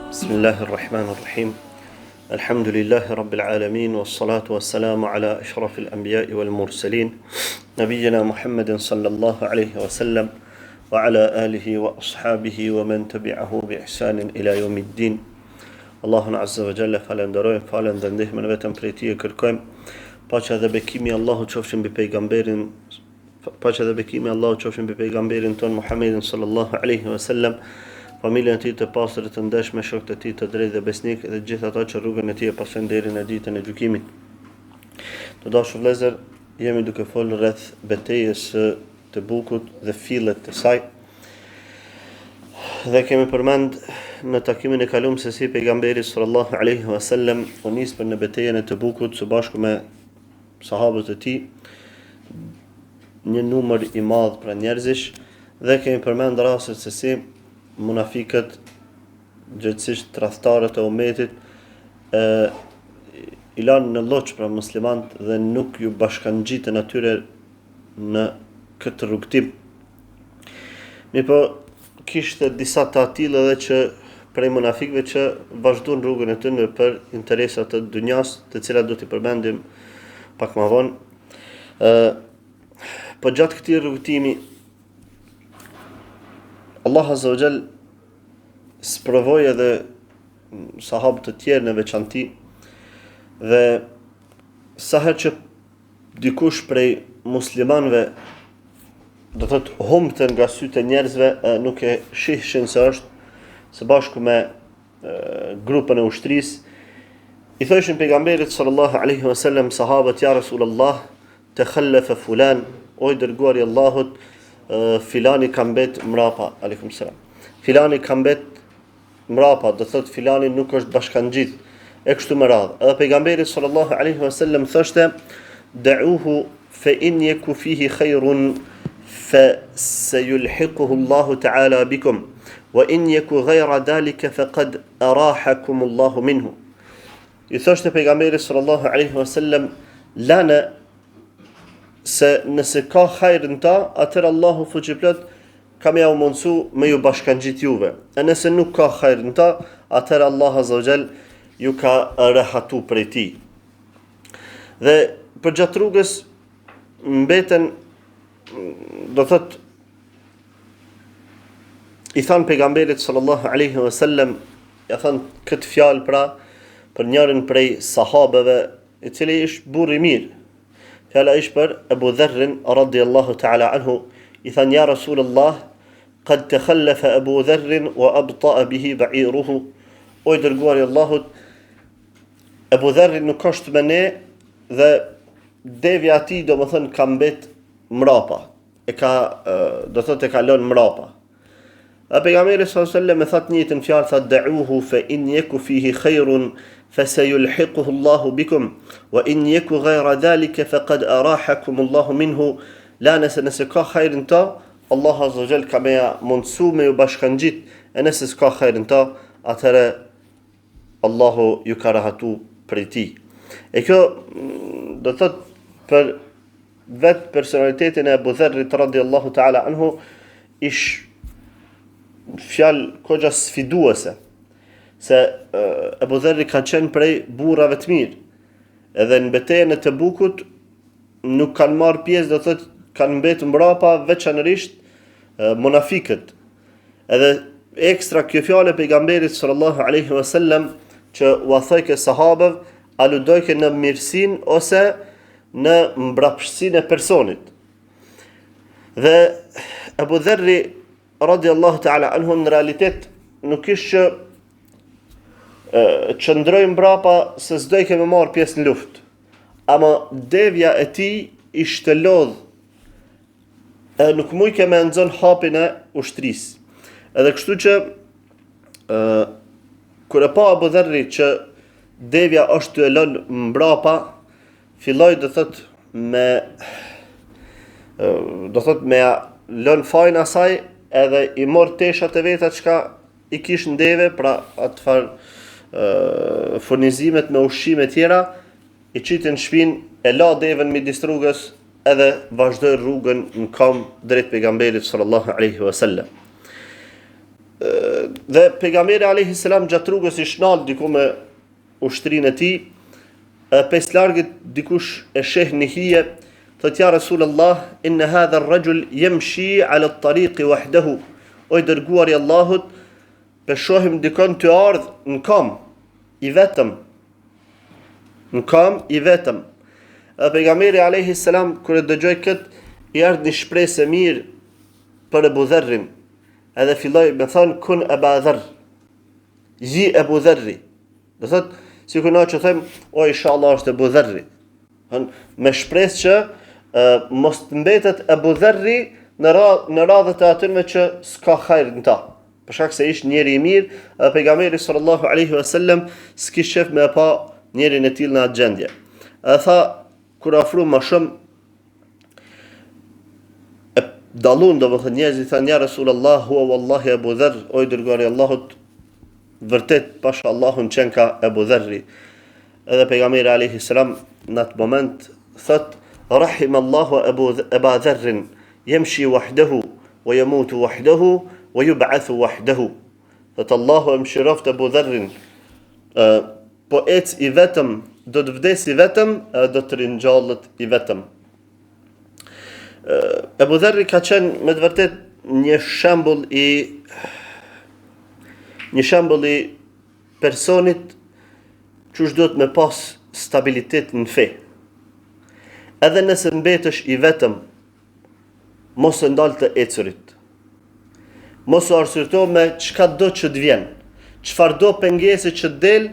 بسم الله الرحمن الرحيم الحمد لله رب العالمين والصلاة والسلام على أشرف الأنبياء والمرسلين نبينا محمد صلى الله عليه وسلم وعلى آله وأصحابه ومن تبعه بإحسان إلى يوم الدين Allahun Azza wa Jalla falënderojmë, faljen dhe ndihmën vetëm prej tij e kërkojmë. Paqja dhe bekimi i Allahut qofshin mbi pejgamberin, paqja dhe bekimi i Allahut qofshin mbi pejgamberin tonë Muhammedin sallallahu alaihi wasallam, familjen e tij të pastër e të ndershme, shokët e tij të drejtë dhe besnikë dhe gjithë ata që rrugën e tij e pasojnë deri në ditën e gjykimit. Të dashur vëllezër, jemi duke folur rreth betejës së Tebukut dhe fillet e saj. Dhe kemi përmend në takimin e kalum se si pejgamberi sallallahu alaihi wasallam u nis për në betejën e Tebukut së bashku me sahabët e tij, një numër i madh pra njerëzish dhe kemi përmend rastet se si munafikët gjegjësisht tradhtarët e umetit e i lanë në lloç pra muslimant dhe nuk ju bashkangjitën atyre në këtë rrugëtim. Mirëpo, kishte disa të atillë edhe që prej munafikëve që vazhduan rrugën e tyre për interesa të dynjas, të cilat do t'i përmendim pak më vonë. Ë po gjatë këtij rrugëtimi Allah Azza wa Jall sprovoi edhe sahabët të tjerë në veçanti dhe sa herë që dikush prej muslimanëve do të thotë humbte nga sytë e njerëzve e nuk e shihshin se është së bashku me grupën e ushtrisë i thoshin pejgamberit sallallahu alaihi wasallam sahabët ja rasulullah tekhallefe fulan o i dërguari i Allahut filani ka mbet mrapa alaikum selam filani ka mbet mrapa, do thotë filani nuk është bashkangjit, e kështu me radhë. Edhe pejgamberi sallallahu alaihi wasallam thoshte da'uhu fa in yaku fihi khairun fa sayulhiquhu Allahu ta'ala bikum wa in yaku ghayra dhalika faqad arahakum Allahu minhu. I thoshte pejgamberi sallallahu alaihi wasallam lane se nëse ka hajr në ta, atëherë Allahu fuqiplot ka me jau mundësu me ju bashkangjit juve. E nëse nuk ka hajr në ta, atëherë Allah Azza wa Jall ju ka rehatu prej tij. Dhe përgjatë rrugës mbeten, do thot, i thanë pejgamberit sallallahu alaihi wasallam, ja thanë këtë fjalë pra për njërin prej sahabeve, i cili ish burrë i mirë, Fjala ish për Ebu Dherrin radiallahu ta'ala anhu, i thanë ja Rasulullah, kad tekhallefe Ebu Dherrin wa abta'a bihi ba'iruhu, o i dërguari i Allahut, Ebu Dherri nuk është me ne dhe devja e tij domethënë ka mbet mrapa, e ka, do thotë e ka lënë mrapa. Dhe pejgamberi sallallahu alajhi wasallam e tha të njëjtën fjalë, tha da'uhu fa in yaku fihi khairun fa sayulhiquhu Allahu bikum wa in yaku ghayra dhalika faqad arahakum Allahu minhu. Lane se nëse ka hajr në ta, Allahu azza wa jall ka me ja mundsu me ju bashkangjit, e nëse s'ka hajr në ta, atëherë Allahu ju ka rahatu prej tij. E kjo mm, do të thotë për vetë personalitetin e Ebu Dherrit radiallahu ta'ala anhu ish fjalë koxha sfiduese se Ebu Dherri ka qenë prej burrave të mirë edhe në betejën e Tebukut nuk kanë marrë pjesë do të thotë kanë mbetë mbrapa veçanërisht munafikët Edhe ekstra kjo fjalë e pejgamberit sallallahu alaihi wasallam që ua thojke sahabëve, aludojke në mirësinë ose në mbrapshtësinë e personit. Dhe Ebu Dherri radiallahu ta'ala anhu në realitet nuk ish që qëndroi mbrapa se s'dojke me marrë pjesë në luftë. Ama devja e tij ishte lodhë Edhe nuk mujke me nxon hapin e ushtrisë. Edhe kështu që ë kur e pa Abu Dherri që devja është tu e lënë mbrapa, filloi do thot me do thot me ja lënë fajin asaj edhe i mor teshat e veta çka i kish në deve, pra atë farë furnizimet me ushqime tjera, I qiti në shpinë, e la deven midis rrugës edhe vazhdoi rrugën në kam drejt pejgamberit sallallahu alaihi wasallam. Dhe pejgamberi alayhi salam gjatë rrugës ish nal diku me ushtrinë e tij, edhe prej largit dikush e sheh një hije, thot ja Rasulullah, inna hadha ar-rajul yamshi ala at-tariq wahdahu. O i dërguari i Allahut, pe shohim dikon tu ardh në kam, i vetëm. Në kam i vetëm. Edhe pejgamberi alayhi salam kur e dëgjoi kët, i erdh një shpresë e mirë për Ebu Dherrin. Edhe filloi me thënë kun Eba Dherr. Ji Ebu Dherri. Do thot, sikur na që them, o inshallah është Ebu Dherri. Hën, me shpresë që e, mos të mbetet Ebu Dherri në, ra, në radhët e atynve që s'ka hajr në ta. Për shkak se ishte njeri i mirë, edhe pejgamberi sallallahu alaihi wasallam s'kish qef me e pa njerin e tillë në atë gjendje. Edhe tha kur afru më shumë e dallun domethënë njerëzit thanë ja Resulullah huwa wallahi Ebu Dherr o i dërguari i Allahut vërtet pasha Allahun qenka Ebu Dherri edhe pejgamberi alayhi salam në atë moment thot rahim Allahu Ebu Eba Dherrin yamshi wahdahu wa yamutu wahdahu wa yub'athu wahdahu thot Allahu e mëshiroftë Ebu Dherrin po ec i vetëm, do të vdes i vetëm, edhe do të ringjallet i vetëm. Ebu Dherri ka qenë me të vërtet një shembull i një shembull i personit qysh duhet me pas stabilitet në fe. Edhe nëse mbetesh i vetëm, Mos e ndal të ecurit. Mos u arsyeto me çka do që të vjen. Çfarëdo pengese që të del,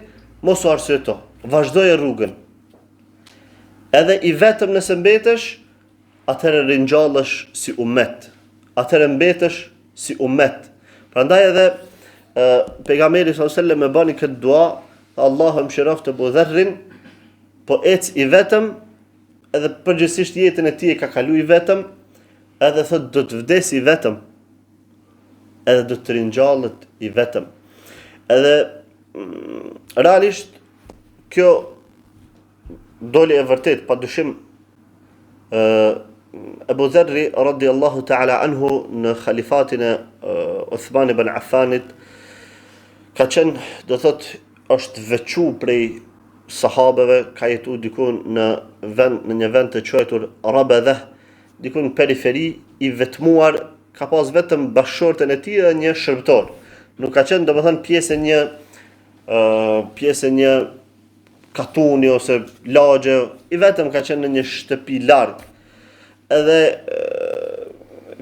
mos u arsyeto. Vazhdoje rrugën. Edhe i vetëm nëse mbetesh, atëherë ringjallesh si umet. Atëherë mbetesh si umet. Prandaj edhe e, pejgamberi sallallahu alajhi wasallam e bani këtë dua, Allahu e mëshiroftë Ebu Dherrin, po ec i vetëm edhe përgjithësisht jetën e tij e ka kalu i vetëm, edhe thot do të vdes i vetëm, edhe do të ringjallet i vetëm. Edhe mm, realisht kjo doli e vërtet, pa dyshim ë Ebu Dherri radiallahu ta'ala anhu në khalifatin e Uthman ibn Affanit ka qenë, do thot, është veçu prej sahabeve ka jetu diku në vend në një vend të quajtur Rabedhe, diku në periferi i vetmuar, ka pas vetëm bashkëshorten e tij dhe një shërbëtor. Nuk ka qenë domethënë pjesë e një ë pjesë e një katuni ose lagje, i vetëm ka qenë në një shtëpi larg. Edhe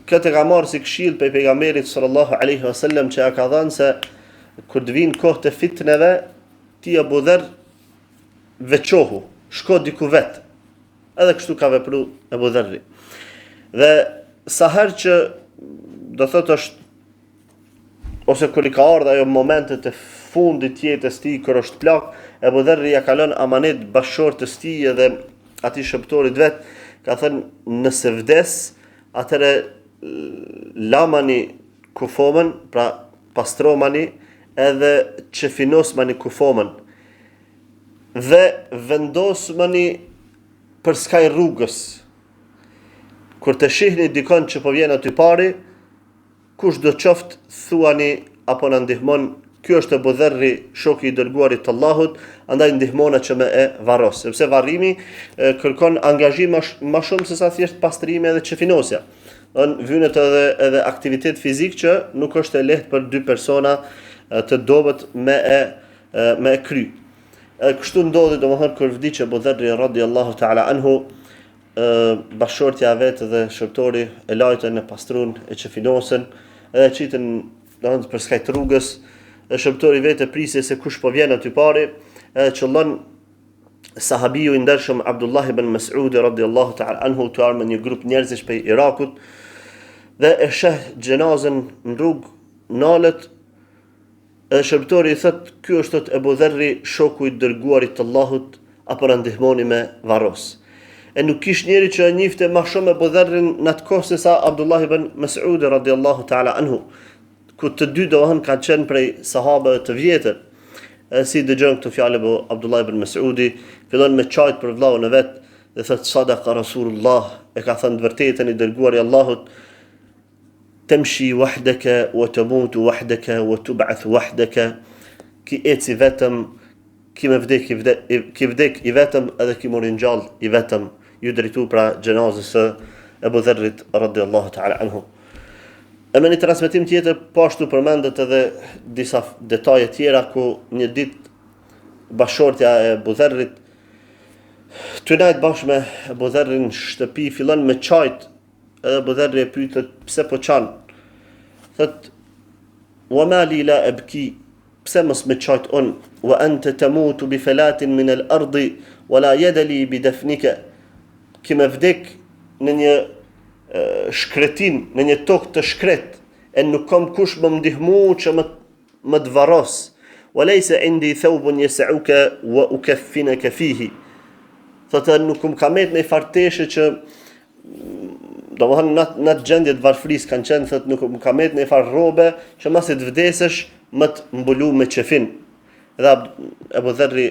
këtë e ka marrë si këshillë prej pejgamberit sallallahu alaihi wasallam që ja ka dhënë se kur të vinë kohët e fitneve, Ti Ebu Dherr veçohu, shko diku vet. Edhe kështu ka vepru Ebu Dherri. Dhe sa herë që do thotë është ose kur i ka ardhur ajo momentet e fundit të jetës tij kur është plak, Ebu Dherri ja ka lënë amanet bashkëshortes tij edhe atij shërbëtorit vet, ka thënë nëse vdes, atëherë lamani kufomën, pra pastromani edhe qefinosmani kufomën dhe vendosmani përskaj rrugës. Kur të shihni dikon që po vjen aty pari, kush do qoftë, thuani a po na ndihmon, ky është Ebu Dherri, shoki i dërguarit të Allahut, andaj ndihmona që me e varros, sepse varrimi e, kërkon angazhim ma shumë se sa thjesht pastrimi edhe qefinosja. Domethënë vynet edhe edhe aktivitet fizik që nuk është e lehtë për dy persona të dobët me e me e kry. Edhe kështu ndodhi domethënë kur vdiq Ebu Dherri radiallahu ta'ala anhu bashkëshortja e vet dhe shërbëtori e lajtën e pastrun e qefinosën edhe e qitën domethënë përskaj të rrugës dhe shërbëtori vet e priste se kush po vjen aty pari edhe qëllon sahabiu i ndershëm Abdullah ibn Mas'ud radiallahu ta'ala anhu tu ardh me një grup njerëzish prej Irakut dhe e sheh xhenazën në rrugë nalet edhe shërbëtori i thot ky është thot Ebu Dherri shoku i dërguarit të Allahut a po na ndihmoni me varros e nuk kish njeri që e njifte ma shumë Ebu Dherrin në atë kohë se sa Abdullah ibn Mas'ud radiallahu ta'ala anhu ku të dy domethënë kanë qenë prej sahabeve të vjetër. Edhe si dëgjon këto fjalë Ebu Abdullah ibn Mesudi, fillon me qajt për vëllaun e vet dhe thotë sadaka Rasulullah, e ka thënë të vërtetën i dërguari i Allahut. Temshi wahdeke wa temutu wahdeke wa tub'ath wahdeke ki ec i vetëm ki me vdek i vdek ki vdek i vetëm edhe ki m'u ringjall i vetëm ju drejtu pra xhenazës së Ebu Dherrit radiallahu ta'ala anhu. E me një transmetim tjetër po ashtu përmendet edhe disa detaje tjera ku një ditë bashkëshortja e Ebu Dherrit tu nejt bashkë me Ebu Dherrin në shtëpi fillon me qajt Edhe Ebu Dherri e pyet, thotë, pse po qan? Thot, wa ma li la ebki, pse mos me qajt unë? Wa ente temutu bi felatin min el ardi, wa la jede li bi defnike. Ki me vdek në një shkretin, në një tokë të shkret, e nuk kam kush me m'ndihmu që me më të varros. Wa lejse indi theubun jeseuke wa ukeffineke fihi. Thotë, nuk më ka met një farë teshe që domethënë në në atë gjendje të varfërisë kanë qenë thotë nuk më ka met një farë rrobe që masi të vdesësh me të mbulu me qefin. Dhe Ebu Dherri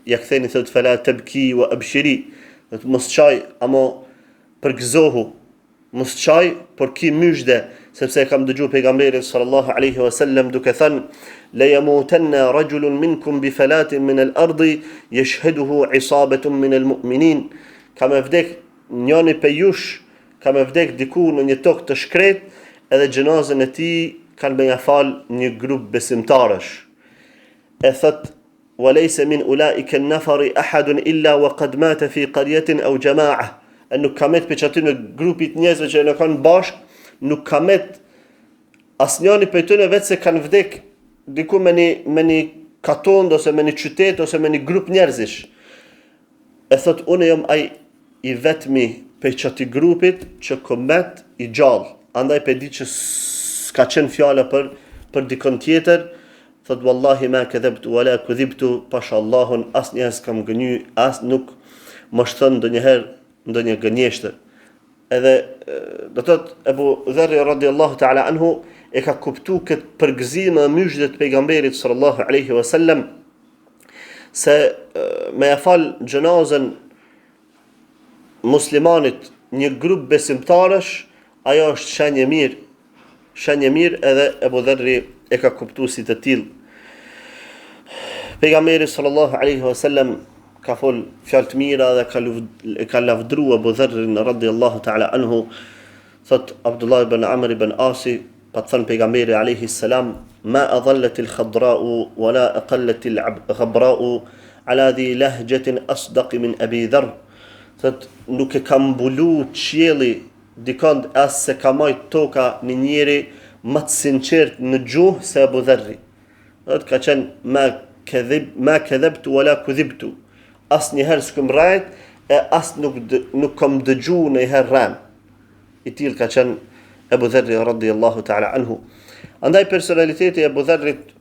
ja kthen i thotë fela tebki wa ebshiri. Thotë mos qaj, amo përgëzohu Mos qaj, por ki myzhde, sepse e kam dëgju pejgamberin sallallahu alaihi wasallam duke thënë: "La yamutanna rajulun minkum bi falatin min al-ardi yashhaduhu isabetun min al-mu'minin." Ka me vdek njëri prej jush, ka me vdek diku në një tokë të shkret, edhe xhenazën e tij kanë me ja fal një grup besimtarësh. E thot Wa lejse min ulaike en-nefari ahadun illa wa kad mate fi qarjetin au xhema'a. E nuk ka met prej qatyne grupit njerëzve që janë kanë bashkë, nuk ka met asnjani prej tyne veç se kanë vdek diku me një, me një katund ose me një qytet ose me një grup njerëzish. E thot unë jam ai i vetmi prej qatij grupit që kom met i gjallë. Andaj pe di që s'ka qenë fjala për për dikon tjetër, thot wallahi ma kedhebtu wala kudhibtu, pasha Allahun asnjëherë s'kam gënjy, as nuk më është thënë ndonjëherë ndonjë gënjeshtër. Edhe do të thotë Ebu Dherri radiallahu ta'ala anhu e ka kuptu këtë përgëzim e myzhde të pejgamberit sallallahu alaihi wasallam se me e fal xhenazën muslimanit një grup besimtarësh, ajo është shenjë e mirë, shenjë e mirë edhe Ebu Dherri e ka kuptu si të tillë. Pejgamberi sallallahu alaihi wasallam ka fol fjalë të mira dhe ka e ka lavdru Ebu Dherrin radiallahu ta'ala anhu, thot Abdullah ibn Amr ibn Asi, Pat thënë Pejgamberi alejhi selam, Ma adhallat al-khadra'u wa la aqallat al-ghabra'u ala dhi lahjatin asdaq min Abi Dharr. Thot, nuk e ka mbulu qielli dikond as s'e ka majt toka një njeri më të sinqert në gjuhë se Abu Dharri. Thot, ka qenë ma kedhib ma kedhebtu wala kudhibtu. Asnjëherë s'kum rrejt e as nuk nuk kam dëgju ndonjëherë rren. I tillë ka qenë Ebu Dherri radiallahu ta'ala anhu. Andaj personaliteti i Ebu Dherrit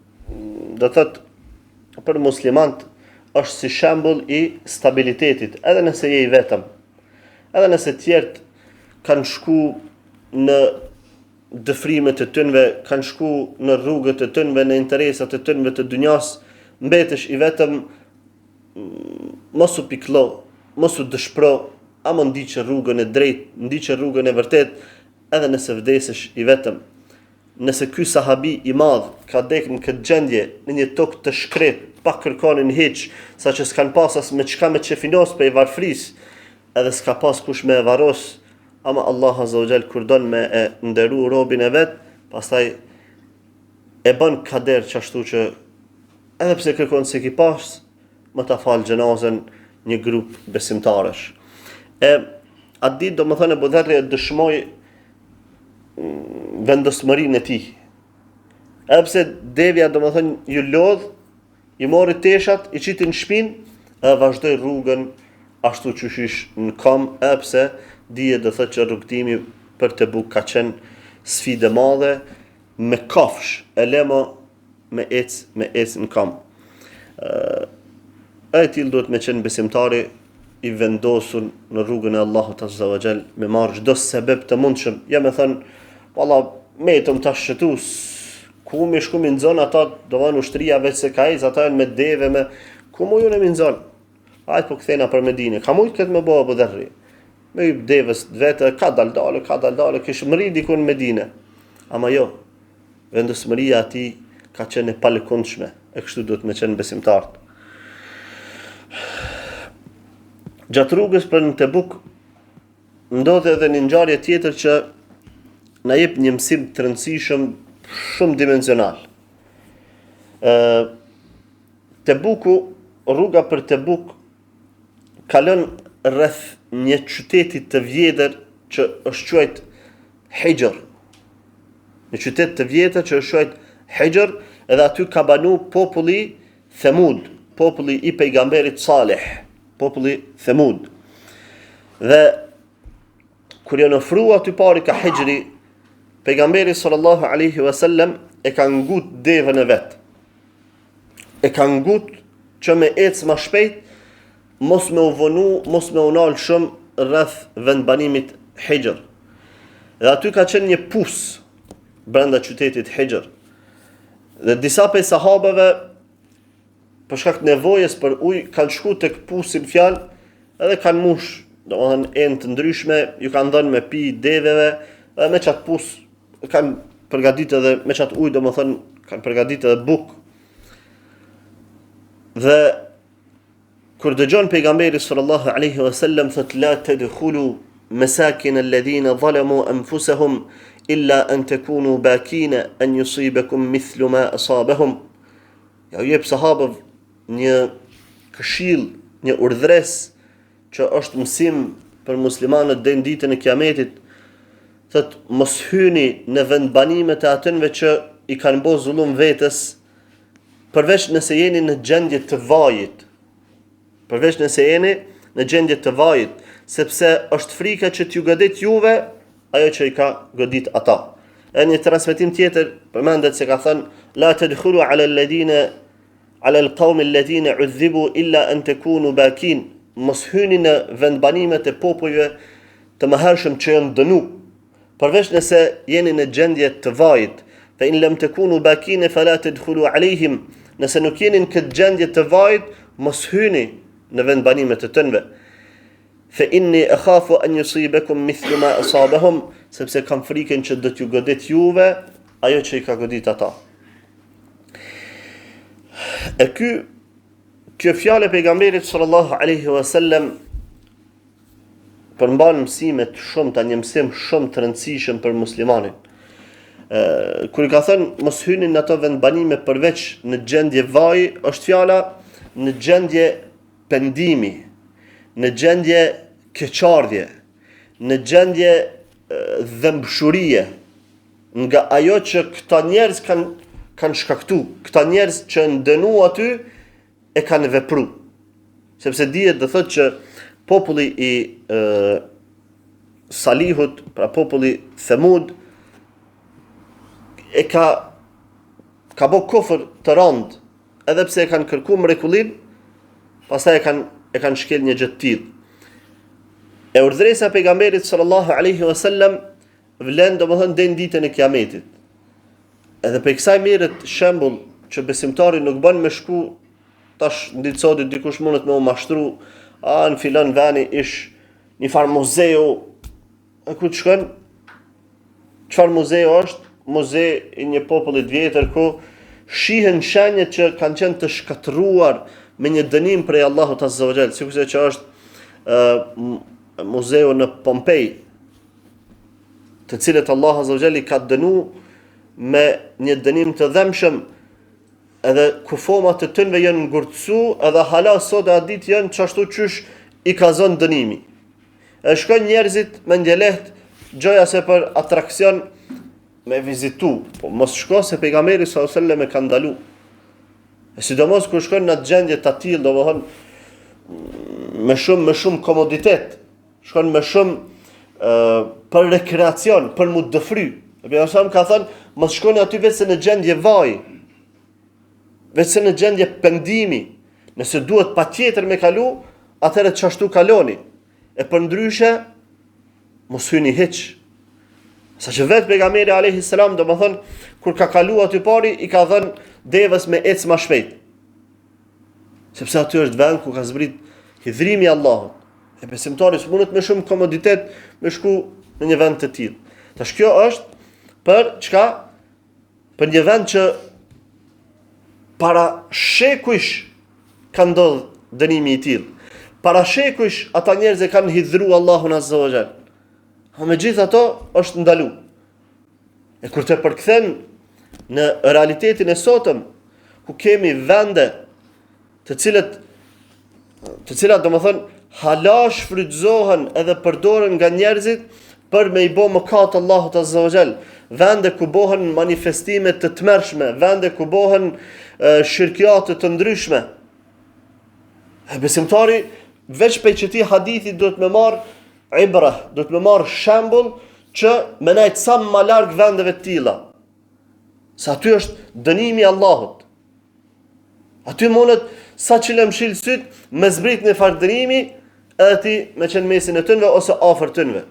do të thotë për muslimant është si shembull i stabilitetit, edhe nëse je i vetëm. Edhe nëse tjerët kanë shku në dëfrimet e tynve, kanë shku në rrugët e tynve, në interesat e tynve të dynjas, mbetesh i vetëm, mos u pikllo, mos u dëshpro, ama ndiqe rrugën e drejtë, ndiqe rrugën e vërtetë, edhe nëse vdesësh i vetëm. Nëse ky sahabi i madh ka dek në këtë gjendje, në një tokë të shkretë, pa kërkonin hiç, saqë s'kan pas as me çka me qefinos prej varfrisë, edhe s'ka pas kush me e varros, ama Allah Azza wa Jall kur don me e nderu robin e vet, pastaj e bën kader qashtu që edhe pse kërkon s'e ki pas, me ta fal xhenazen një grup besimtarësh. E atë ditë domethënë Ebu Dherri e dëshmoi mm, vendosmërinë e tij. Edhe pse devja domethënë ju lodh, i mori teshat, i qiti në shpinë, edhe vazhdoi rrugën ashtu qysh ish në kam, edhe pse dihet do thotë që rrugëtimi për Tebuk ka qenë sfidë e madhe me kafsh e le mo me ec, me ec në kam. E i tillë duhet me qenë besimtari i vendosur në rrugën e Allahut Azza wa Jall, me marrë çdo sebeb të mundshëm. Ja me thënë, valla, metëm tash qëtu, ku me shku mi nxon ata, domethënë ushtria veç se ka ec, ata janë me deve, me, ku mu ju me nxon? Hajt po kthena për Medine. Ka mujt këtë me bo Abu Dherri. Me hyp devës të vetë, ka dal dale, ka dal dale, kish mrri diku në Medine. Ama jo, vendosmëria e tij ka qenë e palëkundshme, e kështu duhet me qenë besimtarët. Gjatë rrugës për në Tebuk, ndodhi edhe një ngjarje tjetër që na jep një mësim të rëndësishëm shumëdimensional. Ë Tebuku, rruga për Tebuk kalon rreth një qyteti të vjetër që është quajt Hixhr. Një qytet të vjetër që është quajt Hixhr, edhe aty ka banu populli Themud, populli i pejgamberit Salih. populli Themud. Dhe kur janë afru aty pari ka Hixhri, pejgamberi sallallahu alaihi wasallam e ka ngut devën e vet. E ka ngut që me ecë ma shpejt, mos me u vonu, mos me u nal shumë rreth vendbanimit Hixhr. Dhe aty ka qenë një pus brenda qytetit Hixhr. Dhe disa prej sahabeve për shkak të nevojës për ujë kanë shku tek pusi në fjalë edhe kanë mush, domethënë enë të ndryshme, ju kanë dhënë me pi deveve dhe me qat pus kanë përgatit edhe me qat ujë, domethënë kanë përgatit edhe bukë. Dhe kur dëgjon pejgamberi sallallahu alaihi wasallam thot la tadkhulu masakin alladhina zalamu anfusahum illa an takunu bakina an yusibakum mithlu ma asabahum. Ja u jep sahabëve një këshillë, një urdhëresë që është mësim për muslimanët deri në ditën e Kiametit, thot mos hyni në vendbanimet e atynve që i kanë bo zullum vetes, përveç nëse jeni në gjendje të vajit. Përveç nëse jeni në gjendje të vajit, sepse është frika që t'ju godit juve ajo që i ka godit ata. E një transmetim tjetër përmendet se ka thënë la tadkhulu ala alladhina ala alqawmi alladhina udhibu illa an takunu bakin. Mos hyni në vendbanimet e popujve të mëhershëm që janë dënu, përveç nëse jeni në gjendje të vajit. Fa in lam takunu bakin fala tadkhulu alayhim. Nëse nuk jeni në këtë gjendje të vajit, mos hyni në vendbanimet e tynve. Fe inni akhafu an yusibakum mithlu ma asabahum, sepse kam frikën që do t'ju godit juve ajo që i ka godit ata. E ky kjo fjalë e pejgamberit sallallahu alaihi wasallam përmban mësime të shumta, një mësim shumë të rëndësishëm për muslimanin. Ë kur i ka thënë mos hyni në ato vendbanime përveç në gjendje vaji, është fjala në gjendje pendimi, në gjendje keqardhje, në gjendje dhembshurie nga ajo që këta njerëz kanë kanë shkaktu, këta njerëz që janë dënu aty e kanë vepru. Sepse dihet do thotë që populli i e, Salihut, pra populli Themud e ka ka bo kufër të rëndë edhe pse e kanë kërku mrekullinë, pastaj e kanë e kanë shkel një gjë të tillë. E urdhëresa e pejgamberit sallallahu alaihi wasallam vlen domethënë deri në ditën e Kiametit. Edhe prej kësaj merret shembull që besimtari nuk bën me shku tash në ditë sotit dikush mundet me u mashtru, a në filan veni ish një farë muzeu, e ku të shkon, Çfarë muzeu është? Muze i një populli të vjetër ku shihen shenjat që kanë qenë të shkatërruar me një dënim prej Allahut Azza wa Jall, sikurse që është ë muzeu në Pompej, të cilët Allah Azza wa Jall i ka dënu me një dënim të dhembshëm, edhe kufomat e tynve janë ngurtësu, edhe hala sot e atë ditë janë qashtu qysh i ka zonë dënimi. E shkojnë njerëzit mendjelehtë, gjoja se për atraksion me vizitu, po mos shko se pejgamberi sallallahu alajhi wasallam e ka ndalu. E sidomos kur shkon në atë gjendje të tillë, domethënë me shumë me shumë komoditet, shkon me shumë ë për rekreacion, për mu dëfry. E pejgamberi ka thënë, mos shkoni aty veç se në gjendje vaji. Veç se në gjendje pendimi, nëse duhet patjetër me kalu, atëherë qashtu kaloni. E përndryshe, mos hyni hiç. Sa që vetë pejgamberi alejhi selam, domethënë, kur ka kalu aty pari, i ka dhënë devës me ecë ma shpejt. Sepse aty është vend ku ka zbrit hidhrimi i Allahut. E besimtari s'mundet me shumë komoditet me shku në një vend të tillë. Tash kjo është Për çka? Për një vend që para shekujsh ka ndodh dënimi i tillë. Para shekujsh ata njerëz e kanë hidhru Allahun Azza wa Jall. A megjithatë është ndalu. E kur të përkthen në realitetin e sotëm, ku kemi vende të cilët të cilat domethënë hala shfrytëzohen edhe përdoren nga njerëzit për me i bo mëkat Allahut Azza wa Jall, vende ku bohen manifestime të tmerrshme, vende ku bohen shirkiate të ndryshme. E besimtari veç pej qëtij hadithi duhet me marr ibra, duhet me marr shembull që me nejt sa ma larg vendeve të tilla. Se aty është dënimi i Allahut. Aty mundet sa që le mshil syt me zbrit një farë dënimi edhe ti me qenë mesin e tynve ose afër tynve.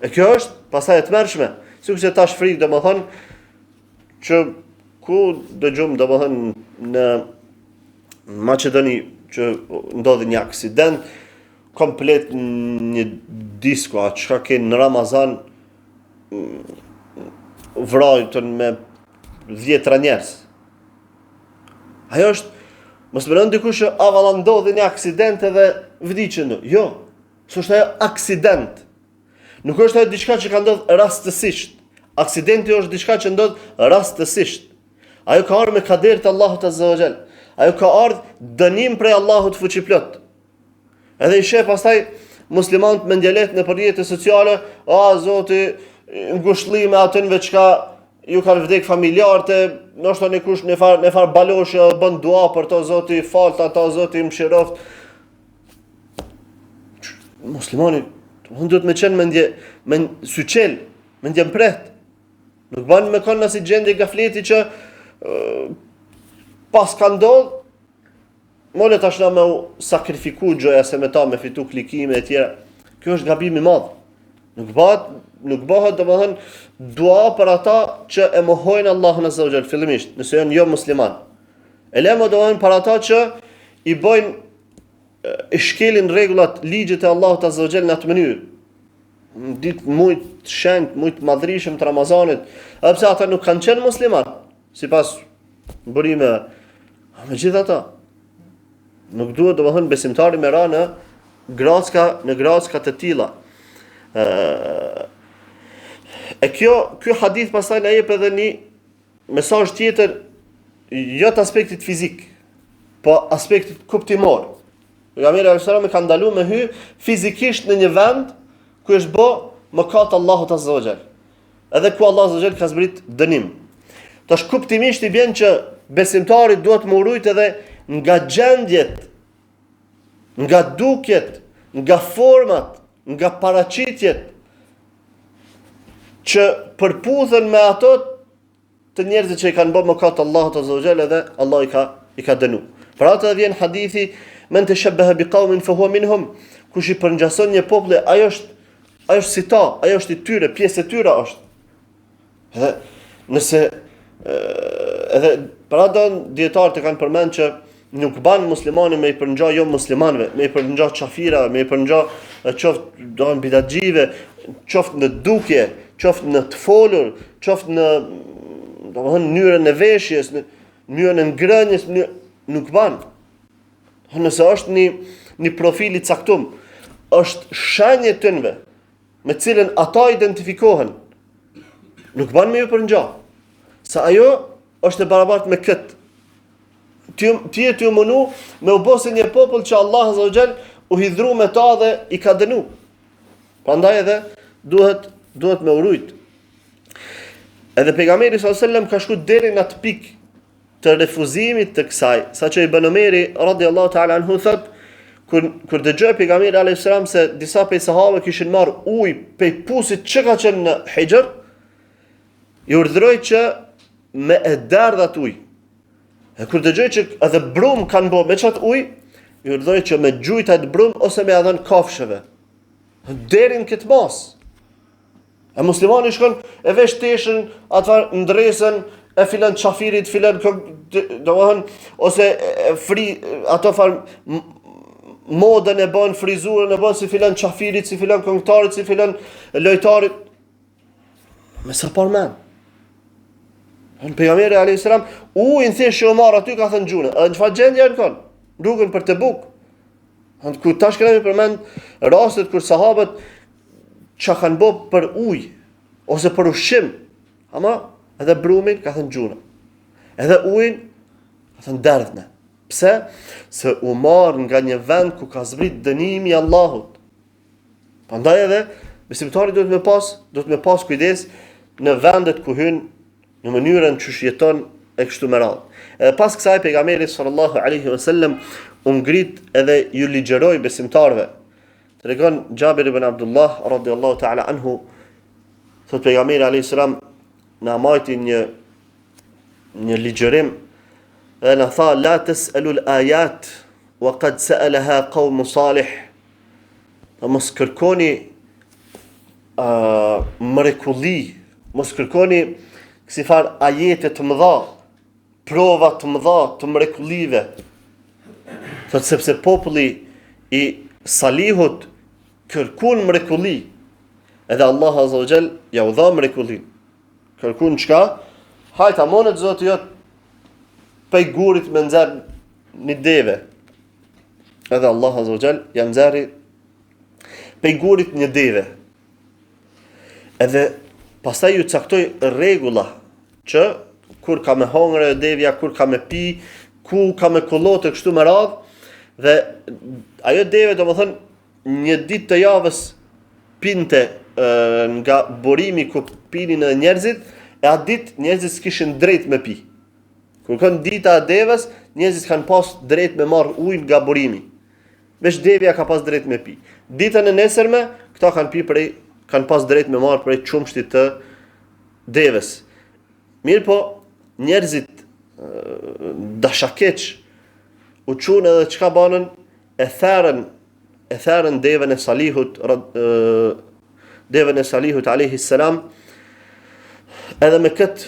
E kjo është pastaj e tmerrshme. Sikurse tash frikë domethënë që ku dëgjum domethënë në Maqedoni që ndodhi një aksident komplet një disko a çka ke në Ramazan vrajtën me dhjetra njerëz. Ajo është, mos menon dikush që a valla ndodhi një aksident edhe vdiqën. Jo, s'është ajo aksident. Nuk është ajo diçka që ka ndodh rastësisht. Aksidenti është diçka që ndodh rastësisht. Ajo ka ardhur me kader të Allahut Azza wa Jall. Ajo ka ardhur dënim prej Allahut fuqiplot. Edhe i sheh pastaj muslimanët mendjelehtë nëpër rrjete sociale, a zoti ngushëllime atynve çka ju kanë vdek familjarët, ndoshta nikush në far në far balosh bën dua për to zoti falt ata zoti mëshiroft. Muslimani unë duhet me qenë mendje me syçel, mendjempreht. Nuk ban me kon në asi gjendje gafleti që pas ka ndodh Mole tash na me u sakrifiku gjoja se me ta me fitu klikime e tjera. Kjo është gabim i madh. Nuk bëhet, nuk bëhet domethënë dua për ata që e mohojnë Allahun Azza wa Jall fillimisht, nëse janë jo musliman. E le më domethënë për ata që i bëjnë i shkelin rregullat, ligjet e Allahut Azza wa Jall në atë mënyrë. Në ditë muj të shenjtë, muj të madhrishëm të Ramazanit, edhe pse ata nuk kanë qenë musliman, sipas burimeve. Megjithatë, nuk duhet domethënë besimtari me ra në gracka, në gracka të tilla. E kjo, ky hadith pastaj na jep edhe një mesazh tjetër, jo të aspektit fizik, po aspektit kuptimor. Pejgamberi alejhi selam e ka ndalu me hy fizikisht në një vend ku është bo mëkat Allahut Azza wa Jall. Edhe ku Allahu Azza wa Jall ka zbrit dënim. Tash kuptimisht i bjen që besimtari duhet me u rujt edhe nga gjendjet, nga dukjet, nga format, nga paraqitjet që përputhen me ato të njerëzit që i kanë bërë mëkat Allahut Azza wa Jall edhe Allah i ka i ka dënu. Për atë edhe vjen hadithi men teshabbaha bi qaumin fa huwa minhum, kush i përngjason një populli, ai është ai është si ta, ai është i tyre, pjesë e tyre është. Edhe nëse edhe për atë dijetarët e kanë përmend që nuk ban muslimani me i përngja jo muslimanëve, me i përngja qafirave, me i përngja qoftë do bidatxhive, qoftë në dukje, qoftë në të folur, qoftë në domethënë mënyrën e veshjes, në mënyrën e ngrënies, në nuk ban. Nëse është një një profil i caktum, është shenjë e tynve me cilën ata identifikohen. Nuk ban me ju përngja. Se ajo është e barabartë me këtë. Ti ti je tu u munu me u bo si një popull që Allah Azza wa Jall u hidhru me ta dhe i ka dënu. Prandaj edhe duhet duhet me u rujt. Edhe pejgamberi sallallahu alajhi wasallam ka shku deri në atë pikë të refuzimit të kësaj, saqë Ibn Omeri radiallahu ta'ala anhu thot, kur kur dëgjoi pejgamberi alayhis salam se disa prej sahabëve kishin marr ujë prej pusit që ka qenë në Hixhr, i urdhëroi që me e derdh atë ujë. E kur dëgjoi që edhe brum kanë bo me qat ujë, i urdhëroi që me gjujt atë brum ose me ia dhën kafshëve. Deri në këtë masë. E muslimani shkon e vesh teshën, atë farë ndresën e filan qafirit, filan domethënë ose e fri ato farë modën e bën, frizurën e bën si filan qafirit, si filan këngëtarit, si filan lojtarit. Me sa përmen. Në pejgamberi alayhis salam, ujin thjesht që u marr aty ka thënë gjune. Edhe në çfarë gjendje janë kon? Rrugën për Tebuk. Në ku tash kemi përmend rastet kur sahabët çka kanë bë për ujë ose për ushqim. Ama edhe brumin ka thënë gjune. Edhe ujin ka thënë derdhne. Pse? Se u marr nga një vend ku ka zbrit dënimi i Allahut. Prandaj edhe besimtari duhet me pas, duhet me pas kujdes në vendet ku hyn, në mënyrën qysh jeton e kështu me radhë. Edhe pas kësaj pejgamberi sallallahu alaihi wasallam u ngrit edhe ju ligjëroi besimtarëve. Tregon Jabir ibn Abdullah radhiyallahu ta'ala anhu thot pejgamberi alaihi salam na majti një një ligjërim dhe na tha la tes'elu al-ayat wa qad sa'alaha qawm salih Tha mos kërkoni uh, mrekulli, mos kërkoni kësi farë ajete të mëdha, prova të mëdha të mrekullive. Thotë sepse populli i Salihut kërkun mrekulli, edhe Allah Azza wa Jall jau dha mrekullin. Kërkun çka? Hajt, a monet Zoti jot pej gurit me nxerr një deve. Edhe Allah Azza wa Jall ja nxerri pej gurit një deve. Edhe pastaj ju caktoi rregulla që kur ka me hongër devja, kur ka me pi, ku ka me kullot e kështu me radhë, dhe ajo deve domethënë një ditë të javës pinte e, nga burimi ku pinin edhe njerëzit, e atë ditë njerëzit s'kishin drejt me pi. Kur kon dita e devës, njerëzit kanë pas drejt me marr ujë nga burimi. Veç devja ka pas drejt me pi. Ditën e nesërme, këta kanë pi prej kanë pas drejt me marr prej qumështit të devës. Mirëpo, njerëzit dashakeq u çunë edhe çka banën e therën e therën devën e Salihut devën e Salihut alayhi salam edhe me kët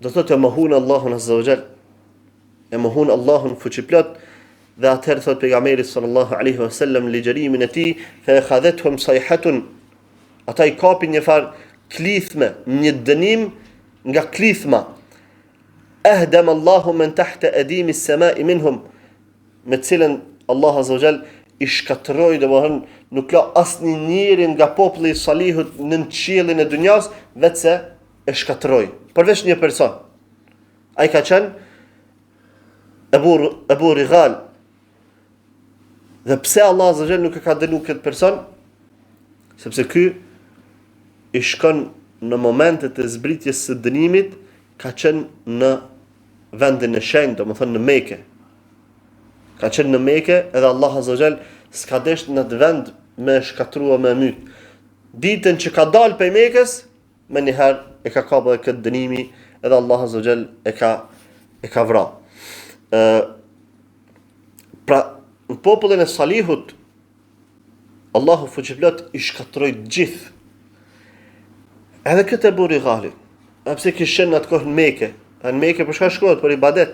do të thotë e mohun Allahun azza wa jall e mohun Allahun fuqiplot dhe atëherë thot pejgamberi sallallahu alaihi wasallam ligjërimin e tij fe akhadhethum sayhatun ata i kapin një far klithme një dënim nga klithma ahdam Allahu men tahta adimi as-sama'i minhum me të cilën Allah Azza wa Jall i shkatërroi domethënë nuk la asnjë njeri nga populli i Salihut nën qiellin e dynjas veçse e shkatërroi përveç një person ai ka qenë Ebu Ebu Rigal dhe pse Allah Azza wa Jall nuk e ka dënu këtë person sepse ky i shkon në momentet e zbritjes së dënimit ka qenë në vendin e shenjtë, domethënë në Mekë. Ka qenë në Mekë edhe Allah Azza wa Jall s'ka desht në atë vend me shkatrua me myt. Ditën që ka dalë prej Mekës, menjëherë e ka kapë edhe këtë dënimi edhe Allah Azza wa Jall e ka e ka vra. Ë pra në popullin e Salihut Allahu fuqiplot i shkatërroi të gjithë. Edhe këtë Ebu Rigalin, edhe pse kish qenë në atë kohë në Mekë, në Mekë për çka shkohet për ibadet,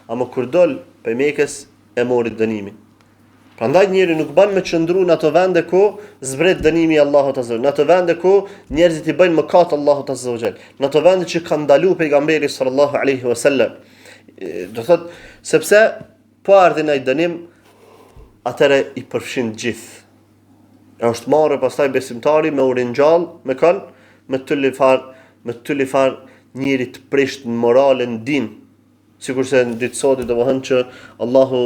ama kur dol prej Mekës e mori dënimin. Prandaj njeri nuk ban me qëndru në ato vende ku zbret dënimi i Allahut azza në ato vende ku njerëzit i bëjnë mëkat Allahut azza wa jall, në ato vende që ka ndalu pejgamberi sallallahu alaihi wasallam. Do thot sepse Po erdhi ai dënim, atëherë i përfshin të gjithë. E është marre pastaj besimtari me u ringjall me kon, me të far, me të far njeri të prisht në moral e në din. Sikurse në ditë sot domethënë që Allahu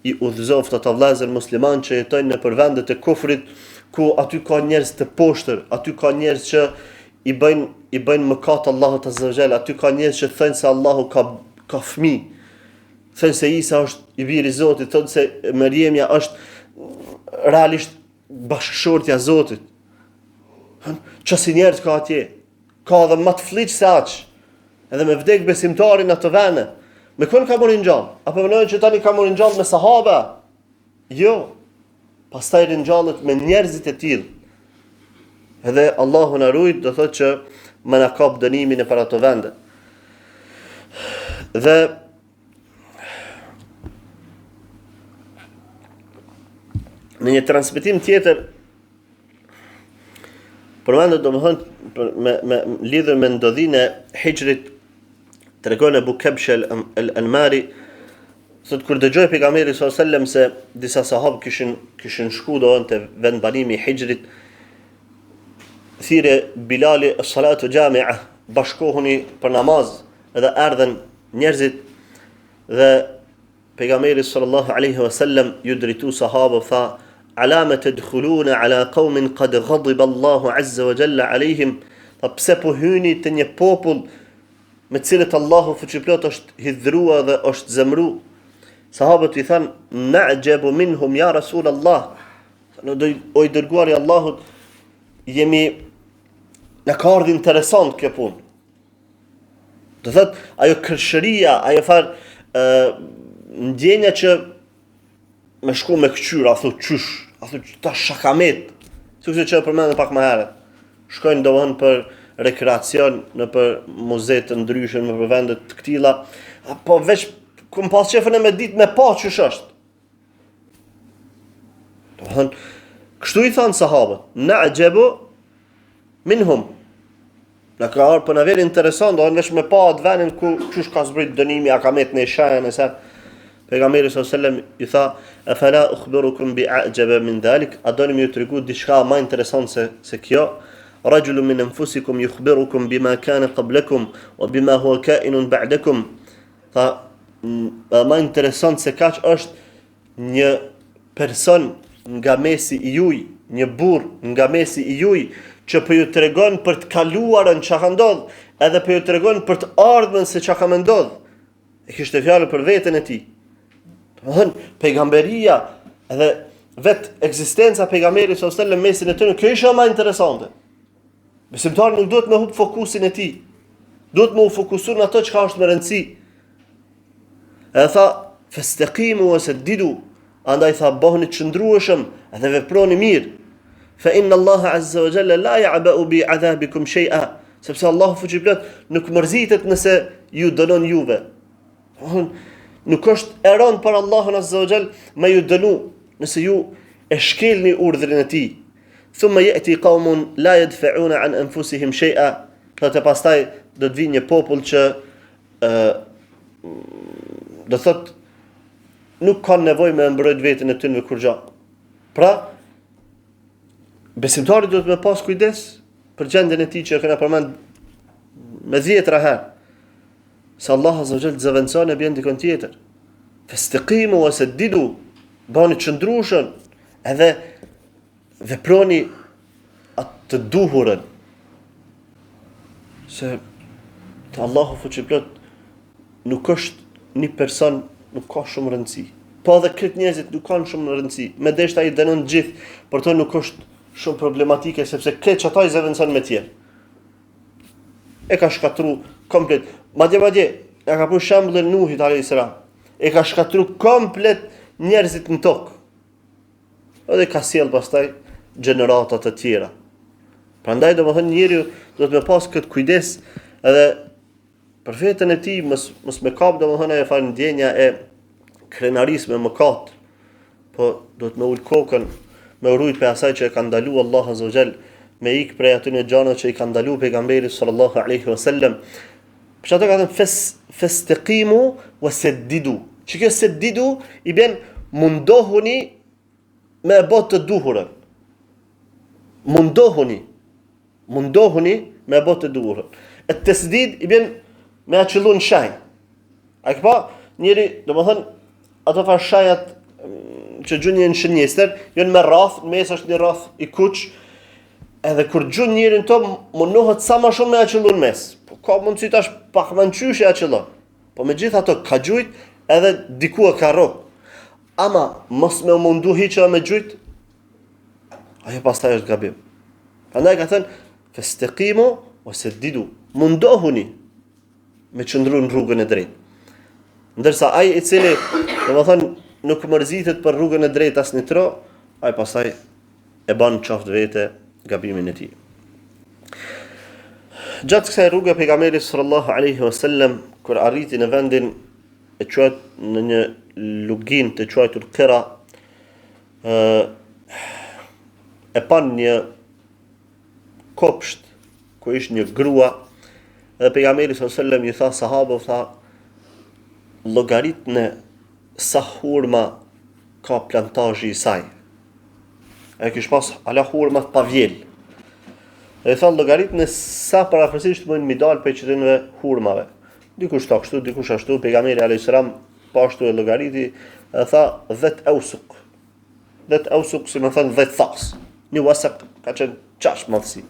i udhëzoft ata vëllezër musliman që jetojnë nëpër vendet e kufrit, ku aty ka njerëz të poshtër, aty ka njerëz që i bëjnë i bëjnë mëkat Allahut azza wa jall, aty ka njerëz që thonë se Allahu ka ka fëmijë. Thonë se Isa është i biri i Zotit, thonë se Merjemja është realisht bashkëshortja e Zotit. Qasi njerëz ka atje? Ka edhe më të flliq se aq. Edhe me vdek besimtari në ato vende. Me kon ka m'u ringjall? Apo mendojnë që tani ka m'u ringjall me sahabe? Jo. Pastaj ringjallet me njerëzit e tillë. Edhe Allahu na rujt, do thotë që me na kap dënimi nëpër ato vende. Dhe në një transmetim tjetër. Përmendet domethënë për, me, me lidhur me ndodhinë e Hixhrit tregon Ebu Kebshe el Enmari thotë kur dëgjoi pejgamberi sallallahu alajhi wasallam se disa sahabë kishin kishin shku domethënë te vendbanimi i Hixhrit thirri Bilali es-salatu jami'a bashkohuni për namaz edhe erdhën njerëzit dhe Pejgamberi sallallahu alejhi ve sellem ju drejtu sahabëve tha, Alama tedkhuluna ala qaumin qad ghadiba Allahu azza wa jalla alejhim, tha pse po hyni te një popull me të cilët Allahu fuqiplot është hidhërua dhe është zemru. Sahabët i thanë, Na'jabu minhum ya Rasul Allah. Thanë, o i dërguari i Allahut, jemi na ka ardhur interesant kjo punë. Do thot, ajo kërshëria, ajo farë ë ndjenja që me shku me këqyr, a thu qysh, a thu ta shakamet. Sikurse që e përmendëm pak më herët. Shkojnë domethënë për rekreacion nëpër muze të ndryshme, nëpër vende të këtilla, po veç kum pas qefën e me ditë me pa qysh është. Domethënë, kështu i thanë sahabët, na'xhebu minhum, na ka ardhë, po na vjen interesant, domethënë veç me pa atë venin ku qysh ka zbrit dënimi, a ka met naj shenjë, nëse Pejgamberi sallallahu alajhi wasallam i tha, "Afala ukhbirukum bi a'jaba min dhalik?" A doni me ju tregu diçka më interesant se se kjo? Rajulun min anfusikum yukhbirukum bima kana qablakum wa bima huwa ka'inun ba'dakum. Tha, ma interesant se kaq është një person nga mesi i juj, një burrë nga mesi i juj, që po ju tregon për të kaluarën çka ka ndodh, edhe po ju tregon për të ardhmen se çka ka me ndodh. E kishte fjalën për veten e tij. Domethënë, pejgamberia edhe vetë ekzistenca e pejgamberit sallallahu alajhi wasallam mesin e tyre, kjo ishte më interesante. Besimtari nuk duhet me hup fokusin e tij. Duhet me u fokusu në ato çka është me rëndësi. Edhe tha, festekimu ue seddidu, andaj tha, bëhuni të qëndrueshëm edhe veproni mirë. Fe inna Allaha azza wa jalla la ja'beu bi adhabikum shej'a, sepse Allahu fuqiplot nuk mërzitet nëse ju dënon juve. Nuk është e rëndë për Allahun azza wa jall me ju dënu nëse ju e shkelni urdhrin e tij. Thumma ya'ti qaumun la yadfa'una an anfusihim shay'a. Thotë pastaj do të vijë një popull që ë do thotë nuk kanë nevojë me mbrojt veten e tyre kurrgjë. Pra, besimtari duhet me pas kujdes për gjendjen e tij që e kena përmend me dhjetra herë. Se Allah Azza wa Jall zëvendëson e bjen dikon tjetër. Festekimu ue seddidu, bëhuni të qëndrueshëm, edhe veproni atë të duhurën. Se te Allahu fuqiplot nuk është një person, nuk ka shumë rëndësi. Po edhe krejt njerëzit nuk kanë shumë rëndësi. Me deshtë ai dënon gjithë, për to nuk është shumë problematike, sepse krejt qata i zëvendëson me tjerë. E ka shkatru komplet. Madje, madje, e ka pru shembullin Nuhit a.s. E ka shkatru komplet njerëzit në tokë. Edhe ka sjell pastaj gjenerata të tjera. Prandaj domethënë njeriu duhet me pas këtë kujdes edhe për veten e tij mos mos me kap domethënë ajo farë ndjenja e krenarisë me mëkat. Po duhet me ul kokën, me u rujt prej asaj që e ka ndalu Allahu azza wa jall, me ik prej atyre gjanave që i ka ndalu pejgamberi sallallahu alaihi wasallam. Për qato ka thënë fes festekimu wa seddidu. Që kjo seddidu i bjen mundohuni me e bo të duhurën. Mundohuni. Mundohuni me e bo të duhurën. E tesdid i bjen me a qëllu në shenjë. A ke pa, njeri, domethënë, ato farë shenjat mm, që gjun në shënjestër, janë me rrath, në mes është një rrath i kuq, edhe kur gjun njeri në to, mundohet sa ma shumë me a qëllu në mes. Po ka mundësi tash pak më në qysh e a qëllon. Po megjithatë ka gjujt edhe diku e ka rrok. Ama, mos me u mundu hiç edhe me gjujt, ajo pastaj është gabim. Prandaj ka thënë, festekimu ue seddidu, mundohuni me qëndru në rrugën e drejtë. Ndërsa ai i cili, domethënë, nuk mërzitet për rrugën e drejtë asnjë tro, ai pastaj e ban qafë vete gabimin e tij. Gjatë kësaj rruge pejgamberi sallallahu alaihi wasallam kur arriti në vendin e quajt në një luginë të quajtur Qira ë e pan një. kopsht ku ish një grua dhe pejgamberi sallallahu alajhi wasallam i tha sahabëve tha llogaritne sa hurma ka plantazhi i saj. E kish pas ala hurma të pavjel. E i tha llogaritne sa përafërsisht mujnë mi dal prej qëtynve hurmave. Dikush tha kështu, dikush ashtu, pejgamberi alayhis salam po ashtu e llogariti, e tha 10 ausuk. 10 ausuk, si me thënë 10 thas. Një wasak ka qenë qaq madhësi.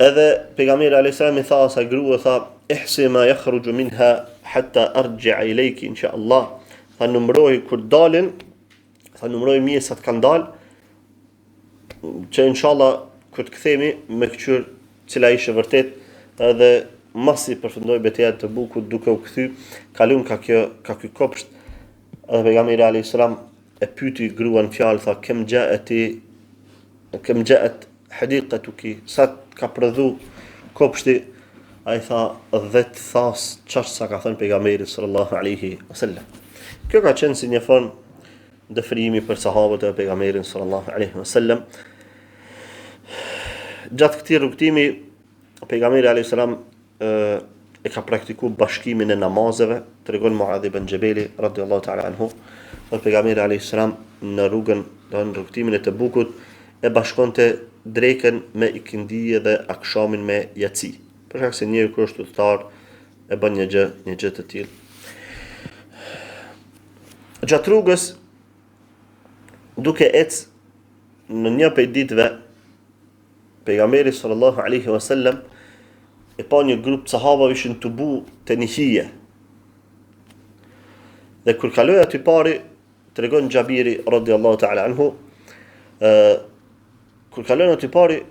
Edhe pejgamberi alayhis salam i tha asaj grue tha ihsi ma yakhruju minha hatta arji'a ilayki insha Allah. Tha numroji kur dalin, tha numroji mirë sa të kanë dalë, që inshallah kur të kthehemi me këqyr cila ishte vërtet edhe masi përfundoi beteja e Tebukut duke u kthy kalun ka kjo ka ky kopsht edhe pejgamberi alayhis salam e pyeti gruan fjalë tha kem xhaeti kem xhaet hadiqatuki sa ka prodhu kopshti ai tha 10 thas qaq sa ka thënë pejgamberi sallallahu alaihi wasallam kjo ka qenë si një formë dëfrimi për sahabët e pejgamberin sallallahu alaihi wasallam. Gjatë këtij rrugëtimi pejgamberi alaihi salam e ka praktiku bashkimin e namazeve, tregon Muadh ibn Xhebeli radiallahu ta'ala anhu, thotë pejgamberi alaihi salam në rrugën, do në rrugëtimin e Tebukut e bashkonte drekën me ikindi dhe akshamin me jaci. Për shkak se njeriu kur është udhëtar e bën një gjë, një gjë të tillë. Gjatë rrugës, duke ec në një prej ditëve, pejgamberi sallallahu alaihi wasallam e pa një grup të sahabave ishin tubu te një hije. Dhe kur kaloi aty pari, tregon Xhabiri radiallahu ta'ala anhu, ë kur kalon aty pari,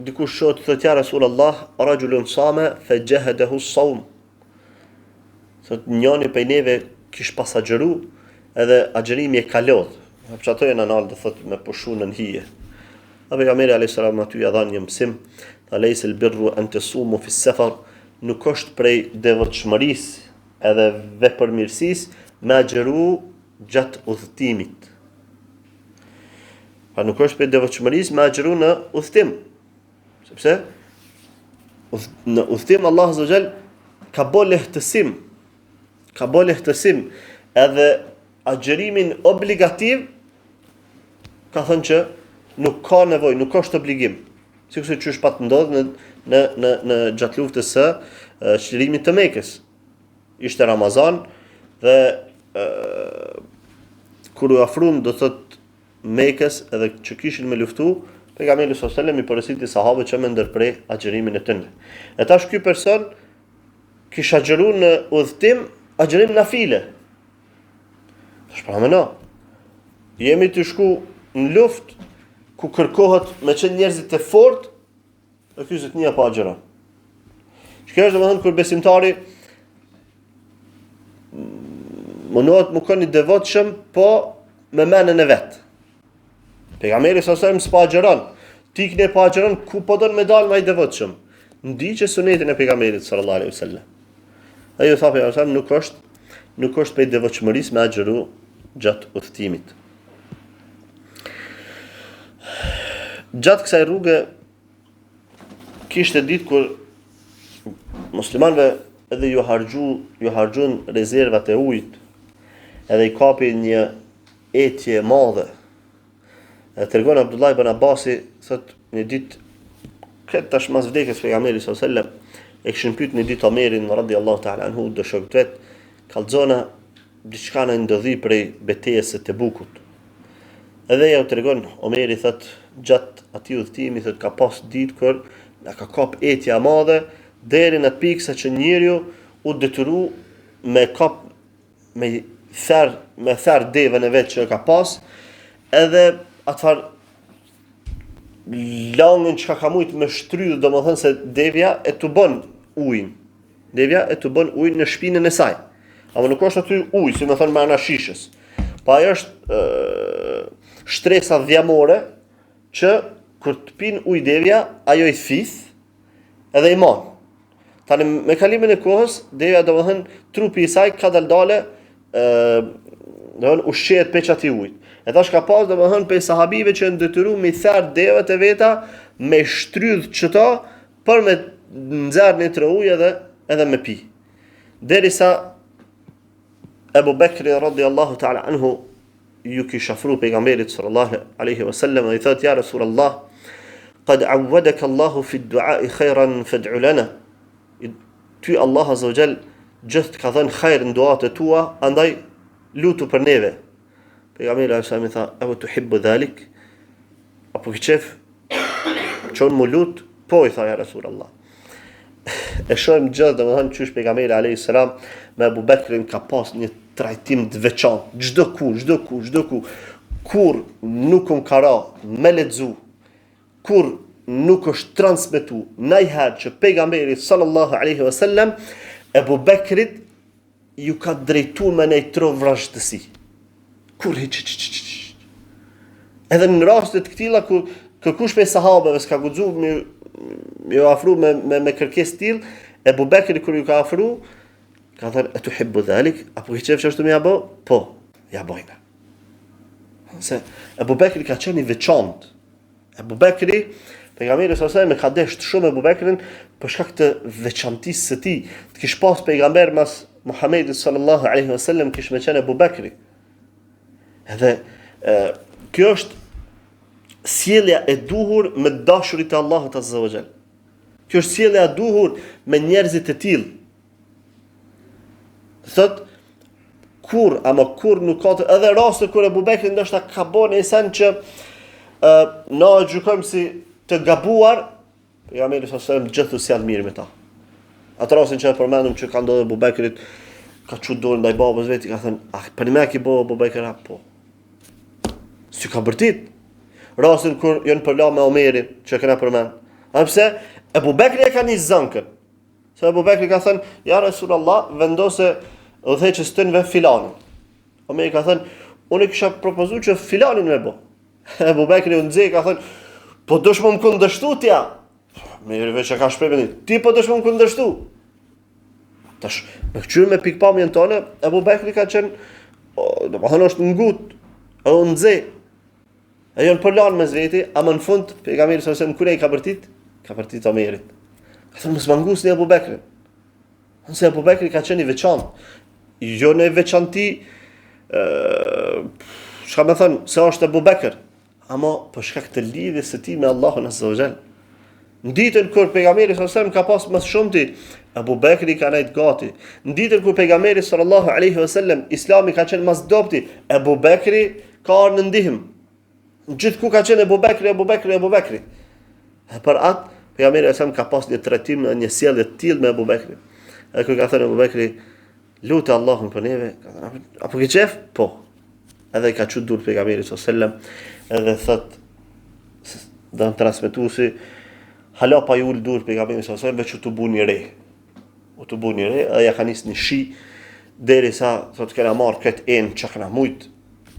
dikush çohet thotë ja Rasulullah, rajulun sama fa jahadahu as-sawm. Thot njani prej neve kish pas agjëru edhe agjërimi e ka lodh. E për qato jena nalë do thot me pushu nën hije. Dhe pejgamberi a.s. aty ja dha një mësim, tha lejse el birru en tesumu fi sefar, nuk është prej devotshmërisë edhe vepërmirësisë me agjëru gjatë udhëtimit. Pra nuk është prej devotshmërisë me agjëru në udhëtim. Sepse në udhëtim Allah Azza Jall ka bo lehtësim, ka bo lehtësim edhe agjërimin obligativ ka thënë që nuk ka nevojë, nuk është obligim. Sikurse qysh pat ndodh në në në në gjatë luftës së çlirimit të Mekës. Ishte Ramazan dhe e, kur u afrun do thot Mekës edhe që kishin me luftu, pejgamberi sallallahu alajhi wasallam i porositi sahabët që me ndërpre agjërimin e tyre. E tash ky person kish agjëru në udhëtim, agjërim nafile. Tash pra meno. Jemi tu shku në luftë ku kërkohet me qenë njerëzit të fortë, dhe ky zotnia po agjëron. Që kjo është domethënë kur besimtari mundohet me kon i devotshëm, po me menën e vet. Pejgamberi sallallahu alajhi wasallam s'po agjëron. Ti këne po agjëron, ku po don me dalë ma i devotshëm? Ndiqe sunetin e pejgamberit sallallahu alaihi wasallam. Ai ju tha pejgamberi sallallahu nuk është nuk është prej devotshmërisë me agjëru gjatë udhëtimit. Gjatë kësaj rruge kishte ditë kur muslimanëve edhe ju harxhu, ju harxhun rezervat e ujit, edhe i kapi një etje e madhe. E tregon Abdullah ibn Abbasi, thot një ditë këtë tash mas vdekjes pejgamberit sallallahu alajhi wasallam, e kishin pyet një ditë Omerin radiallahu ta'ala anhu do shokët vet, kallxona diçka në ndodhi prej betejës së Tebukut. Edhe ja u tregon Omeri thot gjatë atij udhëtimi thot ka pas ditë kur na ka kap etja e madhe deri në atë pikë sa që njeriu u detyru me kap me ther me ther devën e vet që e ka pas edhe atë far langën çka ka mujt me shtrydh, domethënë se devja e tubon ujin. Devja e tubon ujin në shpinën e saj. Ama nuk është aty ujë, si me thënë mrena shishës. Po ajo është e, shtresa dhjamore që kur të pin ujë devja, ajo i thith edhe i man. Tani me kalimin e kohës, devja domethënë trupi i saj kadal dale ë. Domethënë ushqehet prej qatij ujit. E tash ka pas domethënë prej sahabive që janë detyru me ther devet e veta me shtrydh qëta për me nxjerr një tro ujë edhe edhe me pi. Derisa Ebu Bekri radiallahu ta'ala anhu ju kish afru pejgamberit sallallahu alaihi wasallam dhe i thot ja Rasulullah qad awwadaka Allahu fi ad-du'a khayran fad'u lana Ty Allah Azza wa Jall gjithë të ka dhënë hajr në duat e tua, andaj lutu për neve. Pejgamberi alejhi selam i tha, "Ewa tuhibbu dhalik?" Apo ke qef që unë m'u lut? Po i tha ja Rasulullah. E shohim gjithë, domethënë qysh pejgamberi alejhi selam me Abu Bekrin ka pas një trajtim të veçantë, çdo ku, çdo ku, çdo ku, kur nuk um ka ra me lexu Kurrë nuk është transmetu najherë që pejgamberi sallallahu alaihi wasallam Ebu Bekrit ju ka drejtu me nej tro vrazhdësi. Kurrë hiç hiç hiç hiç. Edhe në raste të këtilla ku kërkush prej sahabeve s'ka guxu me ju afru me me, me kërkesë të tillë, Ebu Bekri kur ju ka afru, ka thënë e tuhibbu dhalik, apo ke qejf qashtu me ja bo? Po, ja bojna. Se Ebu Bekri ka qenë i veçantë. Ebu Bekri, pejgamberi sallallahu alajhi wasallam e ka dashtë shumë Ebu Bekrin për shkak të veçantisë së tij. Të kish pas pejgamber mas Muhamedit sallallahu alaihi wasallam kish me qenë Ebu Bekri. Edhe e, kjo është sjellja e duhur me të dashurit e Allahut azza wa jall. Kjo është sjellja e duhur me njerëzit e tillë. Thot kur, ama kur nuk ka të, edhe raste kur Ebu Bekri ndoshta ka bo një sen që ë na e gjykojmë si të gabuar, pejgamberi sallallahu alajhi wasallam gjithë u sjell mirë me ta. Atë rastin që e përmendëm që ka ndodhur Ebu Bekrit, ka çu dorën ndaj babës vet, i ka thënë, "A për më ke bo Ebu Bekr a po?" S'i ka bërtit. Rastin kur janë përla me Omerin, që e kena përmend. A pse Ebu Bekri e ka nis zënkën. Se Ebu Bekri ka thënë, ja Resulallah, vendose udhëheqës tënve filanin. Omeri ka thënë, unë e kisha propozu që filanin me bo. Ebu Bekri u nxe, ka thënë, po dosh me më kundërshtu ti a? Omeri veç e ka shpreh me ti po dosh me më kundërshtu. Tash, me këqyrë me pikëpamjen tonë, Ebu Bekri ka qenë, domethënë është ngut, edhe u nxe. E janë përlanë mes veti, ama në fund, pejgamberi sallallahu alajhi wasallam kur i ka bërtit? Ka bërtit Omerit. Ka thënë mos ma ngusni Abu Bekrin. Se Abu Bekri ka qenë i veçantë. Jo në veçanti ë çka me thënë, se është Abu Bekr, ama për shkak të lidhjes së tij me Allahun azza wa jall. Në ditën kur pejgamberi sallallahu alajhi wasallam ka pas më së shumti, Abu Bekri ka nejt gati. Në ditën kur pejgamberi sallallahu alaihi wasallam Islami ka qenë më së dobti, Abu Bekri ka ardhur në ndihmë. Gjithku ka qenë Abu Bekri, Abu Bekri, Abu Bekri. E për atë pejgamberi sallallahu alaihi wasallam ka pas një trajtim dhe një sjellje të tillë me Abu Bekrin. Edhe kur ka thënë Abu Bekri, Lute Allahun për neve, ka thënë, apo ke qef? Po. Edhe i ka çu durt pejgamberit sallallahu alajhi wasallam, edhe thot don transmetuesi hala pa i ul durt pejgamberit sallallahu alajhi wasallam veç u tubu një re. U tubu një re, edhe ja ka nis një shi derisa thot kena marr këtë enë që kena mujt,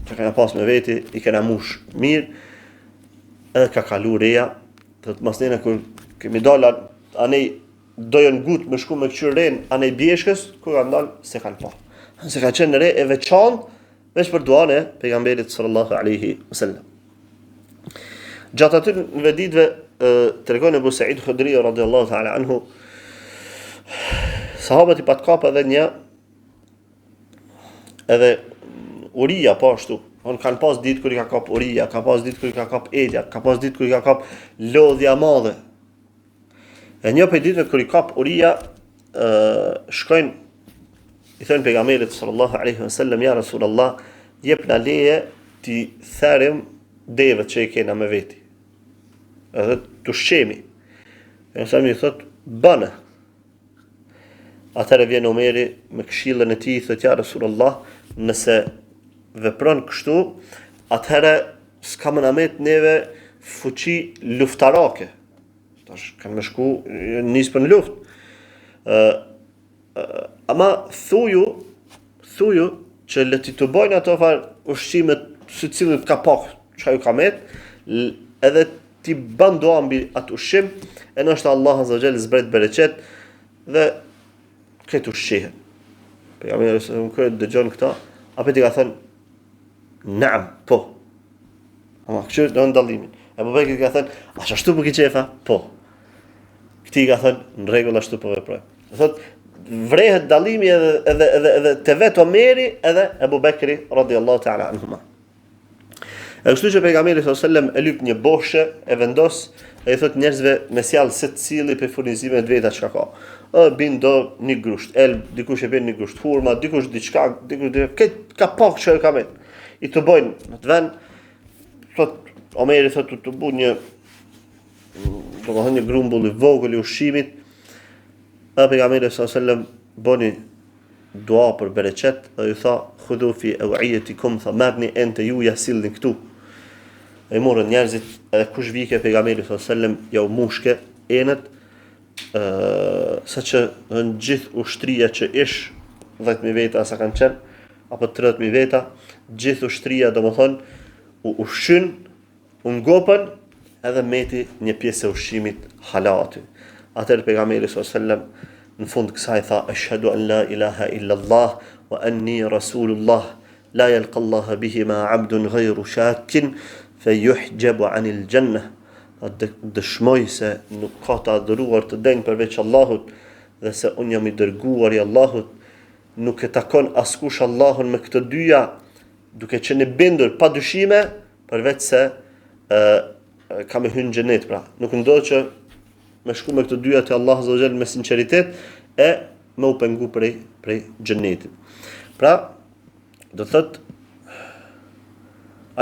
që kena pas me veti, i kena mush mirë. Edhe ka kalu reja, thot masnena kur kemi dalë anej do janë ngut me shku me këqyr renë anej bjeshkës, kur kanë dalë, s'e kanë pa. Se ka qenë re e veçantë, veç për duan e pejgamberit sallallahu alaihi wasallam. Gjatë atyre ditëve tregon Ebu Said Khudri radiallahu ta'ala anhu sahabët i pat kap edhe një edhe uria po ashtu. On kanë pas ditë kur i ka kap uria, ka pas ditë kur i ka kap etja, ka pas ditë kur i ka kap lodhja e madhe. E një prej ditëve kur i kap uria, ë shkojnë i thonë pejgamberit sallallahu alaihi wasallam ja rasulullah jepna leje t'i therim devet që i kena me veti. Edhe të ushqemi. E sa i thot bane. Atëherë vjen Omeri me këshillën e tij thot ja rasulullah nëse vepron kështu atëherë s'ka me na met neve fuqi luftarake. Tash kanë me shku nis për në luftë. Ë ama thuju, thuju që le t'i tubojnë ato far ushqimet secilit ka pak çka ju ka met, edhe ti ban dua mbi atë ushqim, e ndoshta Allah azza xhel zbret bereqet dhe krejt ushqehen. Pejgamberi sallallahu alajhi wasallam dëgjon këta, apet i ka thënë. Naam, po. Ama kqyr do dallimin. Ebu Bekri ka thënë, a ashtu po ki qef a? Po. Këtij i ka thënë, në rregull ashtu po veproj. Do thotë, vrehet dallimi edhe edhe edhe edhe te vetë Omeri edhe Ebu Bekri radiallahu ta'ala anhuma. E kështu që pejgamberi sallallahu alajhi wasallam e lyp një boshe, e vendos e i thot njerëzve me sjell secili prej furnizimeve të veta çka ka. E bin do një grusht elb, dikush e bin një grusht hurma, dikush diçka, dikush diçka, këtë ka pak që e ka met. I tubojnë në atë vend, thot Omeri thot u tubu një domethënë një grumbull i vogël i ushqimit. Edhe pejgamberi sallallahu alajhi wasallam boni dua për bereqet dhe ju tha khudhu fi awiyatikum tha merrni enët e juja sillni këtu e morën njerëzit edhe kush vike pejgamberi sallallahu alajhi wasallam jau mushke enët ë saqë në gjithë ushtria që ish 10000 veta sa kanë qenë apo 30000 veta gjithë ushtria domethënë u ushqyn U ngopën edhe meti një pjesë e ushqimit hala aty. Atëherë pejgamberi sallallahu alajhi wasallam në fund kësaj tha eshhedu an la ilaha illa Allah wa anni rasulullah la yalqa Allah bihima abdun ghayru shakin fe yuhjabu anil jannah. Tha dëshmoj se nuk ka të adhuruar të denjë përveç Allahut dhe se unë jam i dërguar i Allahut nuk e takon askush Allahun me këto dyja duke qenë i bindur pa dyshime përveç se ë ka me hyrë në xhenet pra. Nuk ndodh që me shku me këto dyja te Allahu azza xhel me sinqeritet e me u pengu prej prej xhenetit. Pra, do të thotë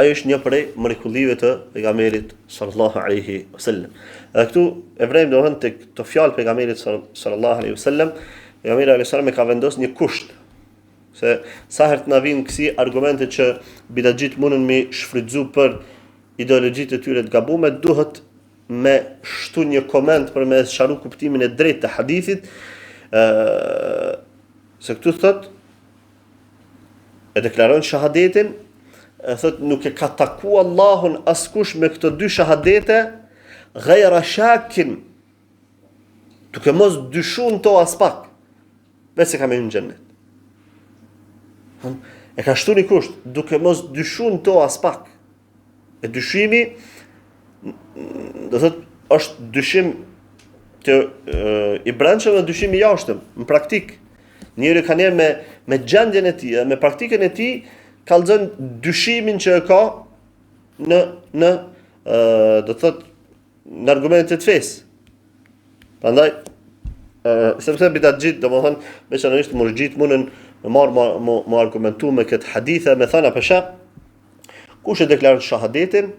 ajo është një prej mrekullive të pejgamberit sallallahu alaihi wasallam. Edhe këtu e vrejmë domethënë te këto fjalë pejgamberit sallallahu alaihi wasallam, pejgamberi alaihi wasallam e ka vendosur një kusht Se sa herë të na vijnë kësi argumente që bidatxhit mundën mi shfrytëzu për ideologjitë e tyre të gabume, duhet me shtu një koment për me sqaru kuptimin e drejtë të hadithit, ë se këtu thot e deklaron shahadetin, e thot nuk e ka taku Allahun askush me këto dy shahadete, ghayra shakin, duke mos dyshu në to aspak. Veç se ka me hyrë në xhennet. E ka shtu një kusht, duke mos dyshu në to aspak. E dyshimi, do thot, është dyshim të, e, i brendshëm dhe dyshim i jashtëm, në praktikë. Njeri kanjëherë me, me gjendjen e tij, me praktikën e tij, kallzon dyshimin që e ka në, në e, do thot, në argumentet e fesë. Prandaj, sepse bidatxhit, domethënë, veçanërisht murxhit mundën me marrë me, me, me argumentu me këtë hadithe, me thënë apo shë, kush e deklaron shahadetin,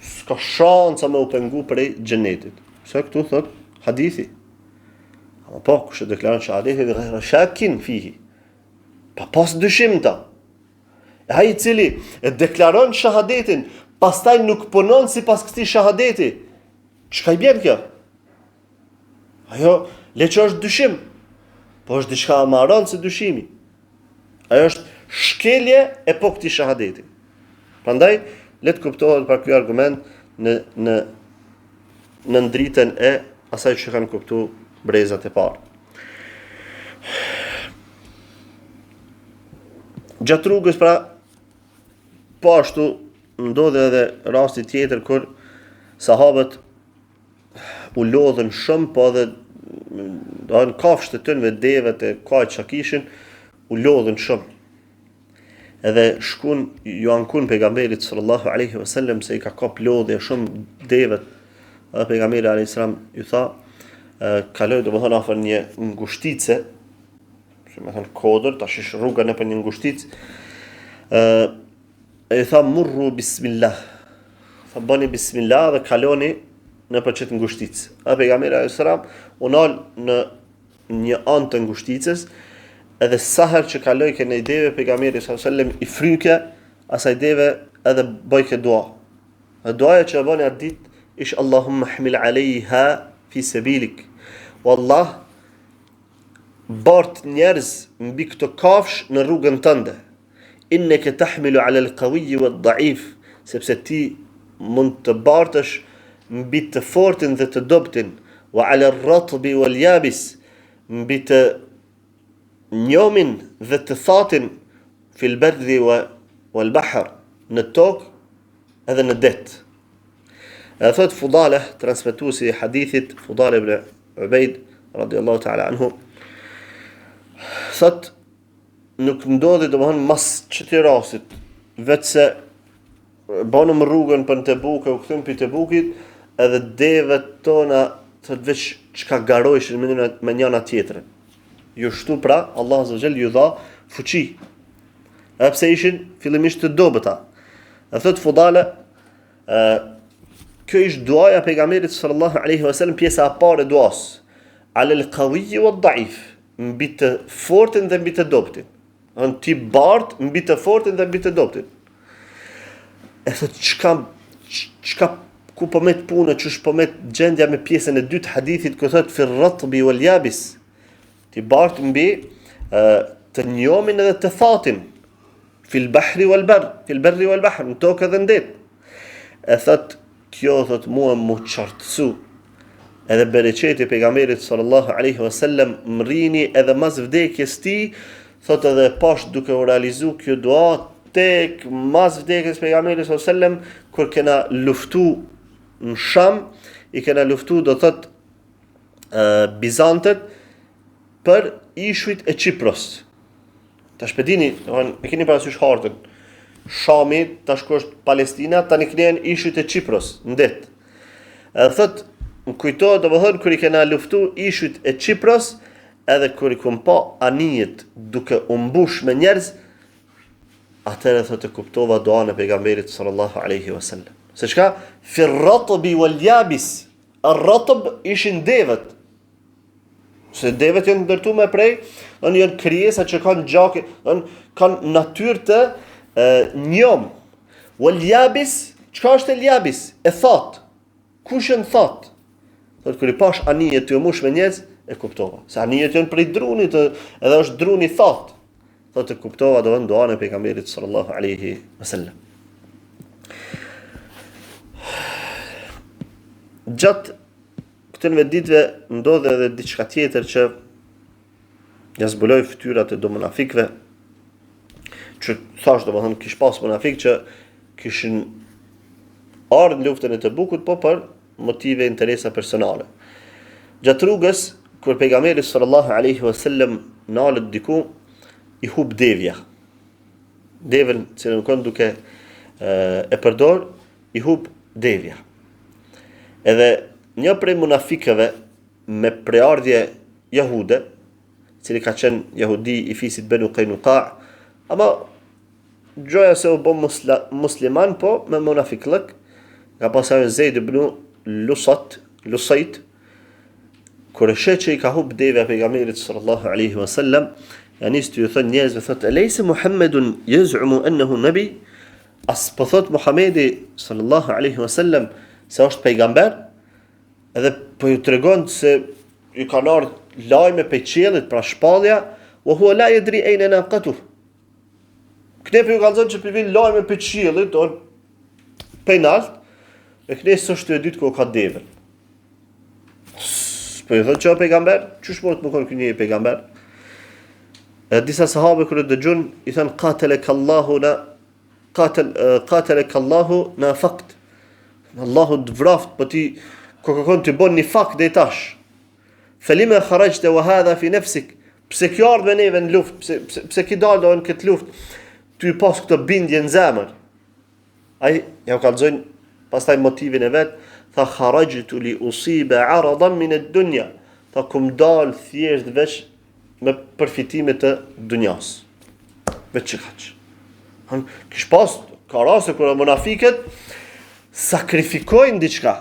s'ka shansa me u pengu prej xhenetit. Se këtu thot hadithi. Ama po, kush e deklaron shahadetin, ghayra shakin fihi. Pa pas dyshim n'ta. E ai i cili e deklaron shahadetin, pastaj nuk punon sipas këtij shahadeti, çka i bjen kjo? Ajo, le që është dyshim, po është diçka më e rëndë se dyshimi. Ajo është shkelje e po këtij shahadeti. Prandaj, le të kuptohet pra ky argument në, në, në dritën e asaj që kanë kuptu brezat e parë. Gjatë rrugës pra po ashtu ndodhi edhe rasti tjetër kur sahabët u lodhën shumë, po edhe do në kafshët e tynve, devet e kajt që kishin, u lodhën shumë. Edhe shkun, ju ankun pejgamberit sallallahu alaihi wasallam se i ka kap lodhja shumë devet. Edhe pejgamberi alaihi salam ju tha, kaloi domethënë afër një ngushtice, si me thënë kodër, tash ish rruga nëpër një ngushticë, ë e i tha murru bismillah. Tha bëni bismillah dhe kaloni nëpër qët ngushticë. Edhe pejgamberi alaihi salam u nal në një anë të ngushticës, edhe sa herë që kalojke një deve pejgamberi sallallahu alaihi wasallam i fryke asaj deve edhe bëjke dua. Dhe duaja që e bëni atë ditë ish Allahumma hmil alejha fi sebilik. O Allah, bart njerëz mbi këto kafshë në rrugën tënde. Inneke tahmilu ala al-qawiyyi wad-da'if, sepse ti mund të bartësh mbi të fortin dhe të dobtin, wa ala ar-ratbi wal-yabis, mbi të njomin dhe të thatin, fil barri wal bahr. në tokë edhe në det. Edhe thot Fudale, transmetuesi i hadithit, Fudale ibn Ubejd, radiallahu ta'ala anhu, thot, nuk ndodhi domethënë mas qëtij rastit, veçse Banëm rrugën për në Tebuk e u kthyem prej Tebukit, edhe devet tona thot veç çka garojshin me njëna me njëna tjetrën. Ju shtu pra, Allah Azza wa Jall ju dha fuqi. Edhe pse ishin fillimisht të dobëta. E thot Fudale, ë kjo ishte duaja e pejgamberit sallallahu alaihi wasallam pjesa e parë e duas. Alel qawi wa dhaif, mbi të fortin dhe mbi të dobëtin. Domethënë ti bart mbi të fortin dhe mbi të dobtin. E thot çka çka ku po met puna, qysh po met gjendja me pjesën e dytë hadithit ku thot fi ratbi wal yabis. Ti bart mbi ë të njomin edhe të thatin. Fil bahri wal bar, fil barri wal bahr, në tokë edhe në det. E thot Kjo thot mua m'u qartësu edhe bereqeti i pejgamberit sallallahu alaihi wasallam mrrini edhe mas vdekjes tij, thot edhe pash duke u realizu kjo dua tek mas vdekjes pejgamberit sallallahu alaihi wasallam kur kena luftu në Sham, i kena luftu do thot Bizantet për ishujt e Qipros. Tash pe dini, domethënë, e keni parasysh hartën. Shami, tash ku është Palestina, tani këne janë ishujt e Qipros, në det. Edhe thot, më kujtohet domethënë kur i kena luftu ishujt e Qipros, edhe kur i kom pa anijet duke u mbush me njerëz, atëherë thot e kuptova duan e pejgamberit sallallahu alaihi wasallam. Se çka? Fi ratbi wal yabis. Ar-ratb ishin devet. Se devet janë ndërtume prej, domethënë janë krijesa që kanë gjak, domethënë kanë natyrë të e, njom. Wal yabis, çka është el yabis? E thatë. Kush janë thatë? Thotë kur i pash anijet tu u mush me njerëz, e kuptova. Se anijet janë prej drunit, edhe është druni thatë. Thotë e kuptova domethënë duan e pejgamberit sallallahu alaihi wasallam. Gjatë Këtyre ditëve ndodhi edhe diçka tjetër që ja zbuloi fytyrat e do munafikëve që thash domethënë kish pas munafik që kishin ardhur në luftën e Tebukut po për motive interesa personale. Gjatë rrugës kur pejgamberi sallallahu alaihi wasallam nalet diku i hup devja. Devën që u kon duke e përdor i hup devja. Edhe një prej munafikëve me prejardhje jahude, cili ka qenë jahudi i fisit Benu Kajnuka, ama gjoja se u bë musla, musliman, po me munafikllëk, ka pas emrin Zejd ibn Lusat, Lusajt, kur e sheh që i ka hup devja pejgamberit sallallahu alaihi wasallam, ja nis tu ju thënë njerëzve thotë, "Elejse Muhammedun yez'umu annahu nabi?" A s'po thot Muhamedi sallallahu alaihi wasallam se është pejgamber? Edhe po ju tregon se ju kanë ardhur lajme prej qiellit, pra shpallja, wa huwa la yadri ayna naqatuh. Këne po ju kallzon që po vin lajme prej qiellit, do prej nalt, e këne s'është tu e ditë ku ka devën. Po ju thotë që o pejgamber, qysh mundet me konë ky njeri pejgamber? E disa sahabe kur e dëgjun, i thanë katelek Allahu na katel katelek Allahu nafakt. Allahu të vraft, po ti ko kërkon të bën nifak deri tash. Felime kharajte wa hadha fi nafsik. Pse ke ardhur me neve në luftë? Pse pse, pse ki dalë në këtë luftë? Tu pas këtë bindje në zemër. Ai ja u kallzon pastaj motivin e vet, tha kharajtu li usiba aradan min ad-dunya. Tha kum dal thjesht veç me përfitime të dunjas. Veç qekaq. Han kish pas ka raste kur munafikët sakrifikojnë diçka.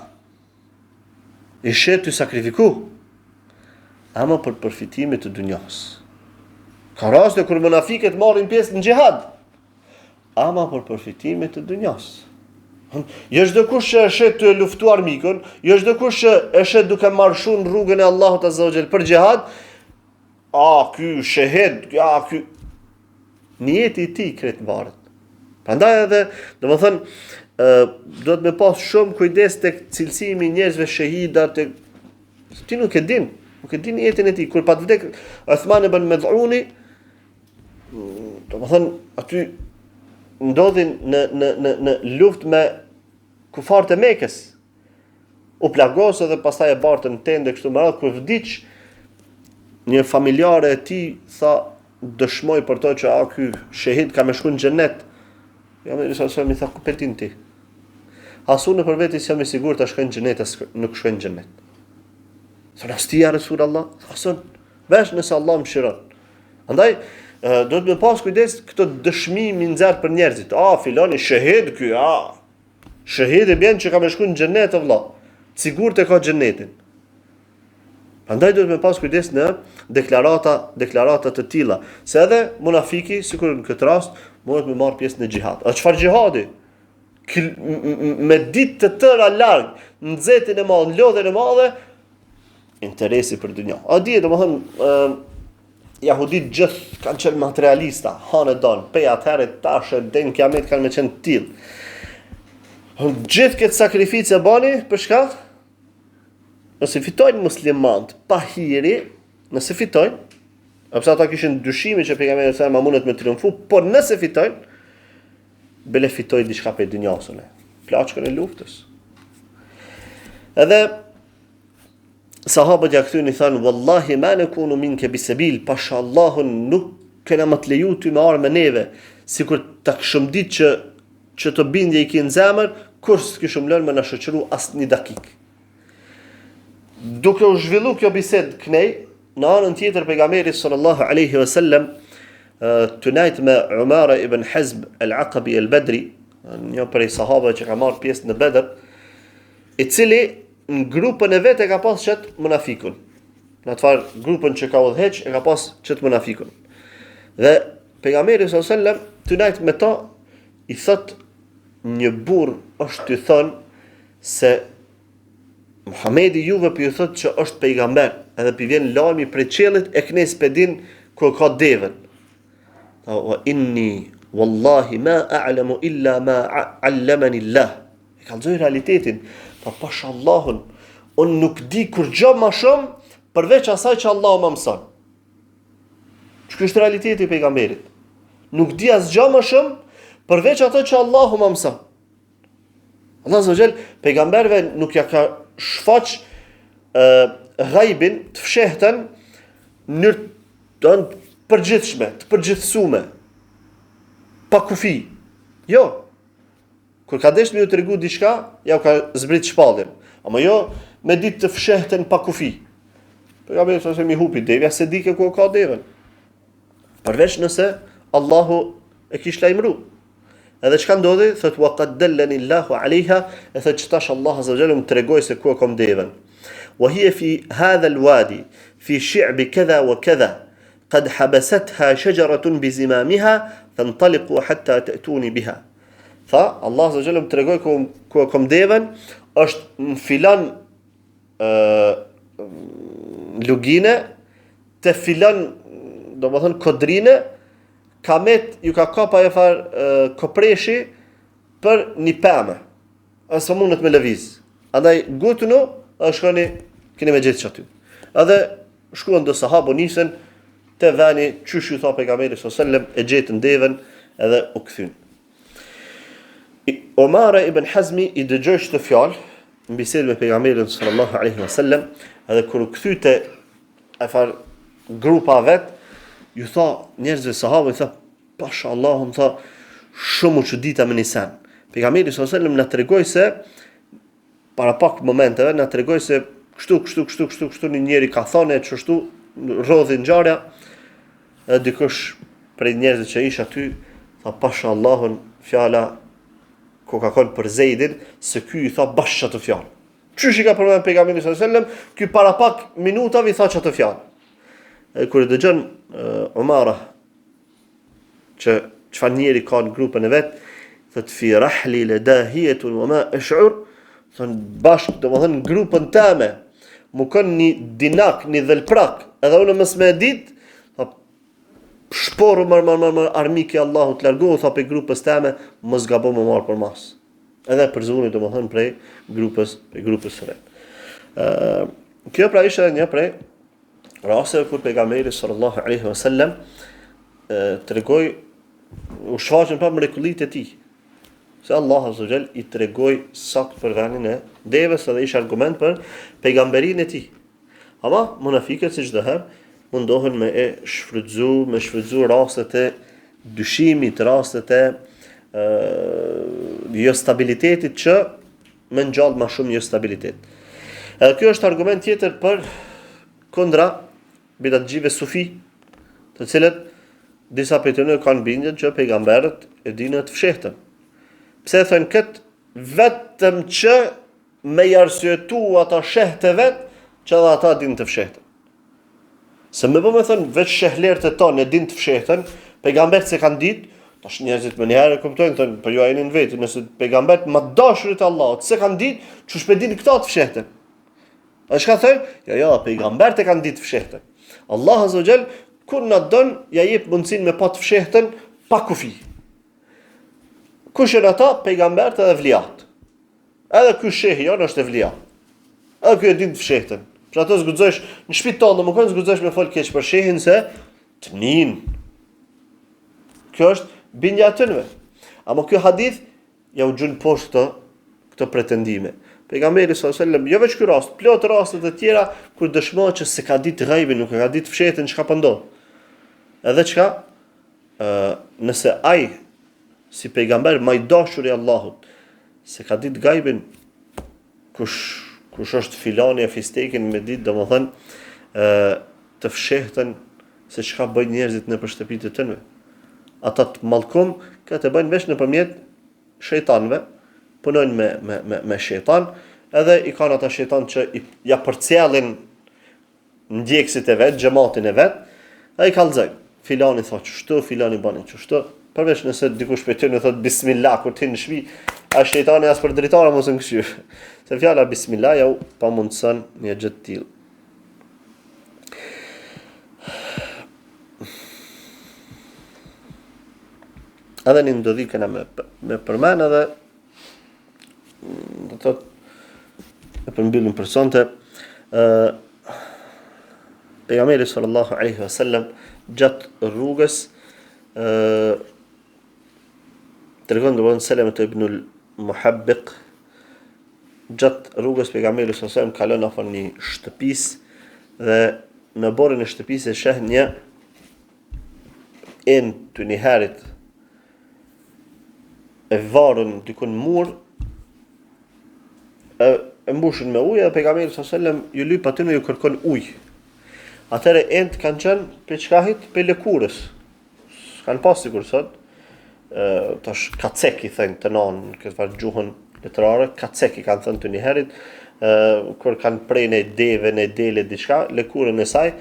I sheh tu sakrifiku. Ama për përfitime të dunjas. Ka raste kur munafikët marrin pjesë në xhihad. Ama për përfitime të dunjas. Jo çdokush që e sheh tu e luftu armikun, jo çdokush që e sheh duke marshu në rrugën e Allahut Azza wa Jall për xhihad, a ky shehid, a ky nijeti i tij krejt varet. Prandaj edhe, domethënë, ë duhet me pas shumë kujdes tek cilësimi i njerëzve shehida tek ti nuk e din, nuk e din nijetin e tij kur pat vdek Uthman ibn Med'uni, Domethënë, aty ndodhi në në në në luftë me kufarët e Mekës. U plagos edhe pastaj e bartën në tendë kështu me radhë kur vdiq një familjare e tij tha dëshmoi për to që a ky shehid ka me shku në xhenet. Pejgamberi sa selam i tha ku pe din ti? As unë për veti s'jam i sigurt a shkoj në xhenet a nuk shkoj në xhenet. Thonë as ti ja Resulallah, as unë. Veç nëse Allah mëshiron. Andaj duhet me pas kujdes këto dëshmi mi nxjerr për njerëzit. A filani shehid ky, a. Shehid i bjen që ka me shku në xhenet o vëlla. Sigurt e ka xhenetin. Prandaj duhet me pas kujdes në deklarata, deklarata të tilla, se edhe munafiki sikur në këtë rast mundet me marr pjesë në xhihad. A çfarë xhihadi? Me ditë të tëra larg, në nxehtin e madh, në lodhjen e madhe, interesi për dynja. A di, domethënë, ë Jahudit gjithë kanë qenë materialista, hanë e donë, pej atëherë tash e deri në kiamet kanë me qenë të tillë. Gjithë këtë sakrificë e bani, për çka? Nëse fitojnë muslimant pahiri, nëse fitojnë, edhe pse ata kishin dyshime që pejgamberi alejhi selam mundet me triumfu, por nëse fitojnë, bile fitoj diçka prej dynjasë, plaçkën e luftës. Edhe sahabët ja kthyen i thanë wallahi ma nakunu minka bisabil pasha Allahun nuk kena me të leju ty me ardh me neve sikur ta kishim ditë që qëto bindje i ki në zemër kurrë s'të kishim lënë me na shoqëru as një dakik duke u zhvillu kjo bisedë knej në anën tjetër pejgamberi sallallahu alaihi wasallam tu nejt me Umara ibn Hazm al-Aqabi al-Badri një prej sahabëve që ka marrë pjesë në Bedër i cili në grupën e vet e ka pas qët munafikun. Në atë farë grupën që ka udhëheq e ka pas qët munafikun. Dhe pejgamberi sallallahu alajhi wasallam tu nejt me ta i thot një burr është tu thon se Muhamedi juve po ju thot që është pejgamber, edhe po i vjen lajmi prej qiellit e knej s'pe din ku e ka deven. Tha wa inni wallahi ma a'lamu illa ma 'allamani Allah. E kallzoi realitetin, tha pasha Allahun, unë nuk di kurgjo ma shumë përveç asaj që Allahu ma mëson. Ky është realiteti i pejgamberit. Nuk di asgjë më shumë përveç ato që Allahu ma mëson. Allah azza wa jall pejgamberëve nuk ja ka shfaq ë ghaibin, të fshehtën në mënyrë të përgjithshme, të përgjithësume. Pa kufi. Jo. Kur ka dashur me ju tregu diçka, ja u ka zbrit shpalljen. Ama jo me ditë të fshehtën pa kufi. Pejgamberi sa se mi hupi devja s'e dike ku e ka deven. Përveç nëse Allahu e kish lajmëru. Edhe çka ndodhi, thot wa qad dallani Allahu alejha, e thot që tash Allah azza wa jall më tregoi se ku e kam deven. Wa hiya fi hadha al-wadi, fi shi'bi kadha wa kadha, qad habasatha shajaratun bi zimamiha, fantaliqu hatta ta'tuni biha. Tha, Allah azza wa jall më tregoi ku ku e kam deven, është në filan ë lugine te filan, domethënë kodrine, ka met, ju ka kap ajo far kopreshi për një pemë. E s'mundet me lëviz. Andaj ngutnu, e shkoni keni me gjetë qaty. Edhe shkuan do sahabë nisën te veni qysh ju tha pejgamberi sallallahu alajhi wasallam e gjetën deven edhe u kthyn. Umara ibn Hazmi i dëgjoi këto fjalë në bisedë me pejgamberin sallallahu alaihi wasallam edhe kur u kthy te ai far grupa vet ju tha njerëzve sahabëve tha pasha Allahun tha shumë u çudita me një sen. Pejgamberi sallallahu alaihi wasallam na tregoi se para pak momenteve na tregoi se kështu kështu kështu kështu kështu një njeri ka thënë e qështu rrodhi ngjarja edhe dikush prej njerëzve që ish aty tha pasha Allahun fjala ku ka kon për Zeidin se ky i tha bash qato fjalë. Qysh i ka përmend pejgamberi sallallahu alajhi wasallam, ky para pak minutave i tha qato fjalë. E kur e dëgjon uh, Umara që çfarë njeri ka në grupën e vet, thot fi rahli le dahiyatun wa ma ash'ur, thon bashk, domethënë në grupën teme, mu kon një dinak, një dhelprak, edhe unë mos me e dit, tha shporru mër mër mër mër armik i Allahut largohu tha prej grupës teme, mos gabo me marr për mas. Edhe përzuni domethënë prej grupës, prej grupës së vet. Ë kjo pra ishte një prej rasteve kur pejgamberi sallallahu alaihi wasallam tregoi U shfaqën pra mrekullitë e tij. Se Allah Azza wa Jall i tregoi sakt për vendin e devës edhe ish argument për pejgamberinë e tij. Ama munafikët si çdo herë mundohen me e shfrytzu, me shfrytzu rastet e dyshimit, rastet e ë jostabilitetit që me ngjall ma shumë jostabilitet. Edhe kjo është argument tjetër për kundra bidatxhive sufi, të cilët disa prej tyre kanë bindjen që pejgamberët e dinë të fshehtën. Pse e thonë këtë? Vetëm që me i arsyetu ata shehët e vet, që edhe ata dinë të fshehtën. Se me bo me thënë, veç shehlerët e tonë e dinë të fshehtën, pejgamberët s'e kanë ditë, tash njerëzit menjëherë e kuptojnë, thonë, po ju a jeni në veti, nëse pejgamberët ma t'dashurit e Allahut, s'e kanë ditë, qysh pe dinë këta të fshehtën. A çka thonë? Jo, jo, pejgamberët e kanë ditë të fshehtën. Allah Azza wa Jall, kur na don, ja jep mundësinë me pa të fshehtën pa kufi. Kush janë ata? Pejgamberët edhe evliat. Edhe ky shehi jonë është evlia. Edhe ky e din të fshehtën. Për ato s'guxojsh në shtëpi tonë, më kanë s'guxojsh me fol keq për shehin se të nin. Kjo është bindja e atynve. Ama ky hadith ja u gjun poshtë këto këto pretendime. Pejgamberi sallallahu alajhi wasallam, jo veç ky rast, plot raste të tjera kur dëshmohet që s'e ka ditë gajbin, nuk e ka ditë fshehtën çka po ndodh. Edhe çka ë nëse ai si pejgamber ma i dashur i Allahut, s'e ka ditë gajbin kush kush është filani e fisteki me ditë, domethënë ë të fshehtën se çka bëjnë njerëzit nëpër shtëpitë e tyre. Ata të mallkum këtë e bëjnë veç nëpërmjet shejtanëve, punojnë me me me me shejtan, edhe i kanë ata shejtan që i, ja përcjellin ndjekësit e vet, xhematin e vet, dhe i kallzojnë. Filani thotë qështu, filani bani qështu. Përveç nëse dikush prej tyre thotë bismillah kur ti në shtëpi, a shejtani as për dritare mos e kqyr. Se fjala bismillah ja u pamundson një gjë të tillë. Edhe një ndodhi kena me, me përmen edhe do të thotë e përmbyllim për sonte ë pejgamberi sallallahu alaihi wasallam gjatë rrugës ë tregon domethënë Selemet ibn Muhabbiq gjatë rrugës pejgamberi sallallahu alaihi wasallam kalon afër një shtëpisë dhe në oborrin e shtëpisë e sheh një enë të njëherit e varun dikun n'mur e, e mbushun me ujë dhe pejgamberi sallallahu alaihi wasallam ju lyp atyne ju kërkon ujë. Atëherë enët kanë qenë prej çkahit, prej lëkurës. S'kanë pas sikur sot, ë tash kacek i thënë të nanë në këtë farë gjuhën letrare, kacek i kanë thënë të njëherit, ë kur kanë prej në deve, në dele diçka, lëkurën e saj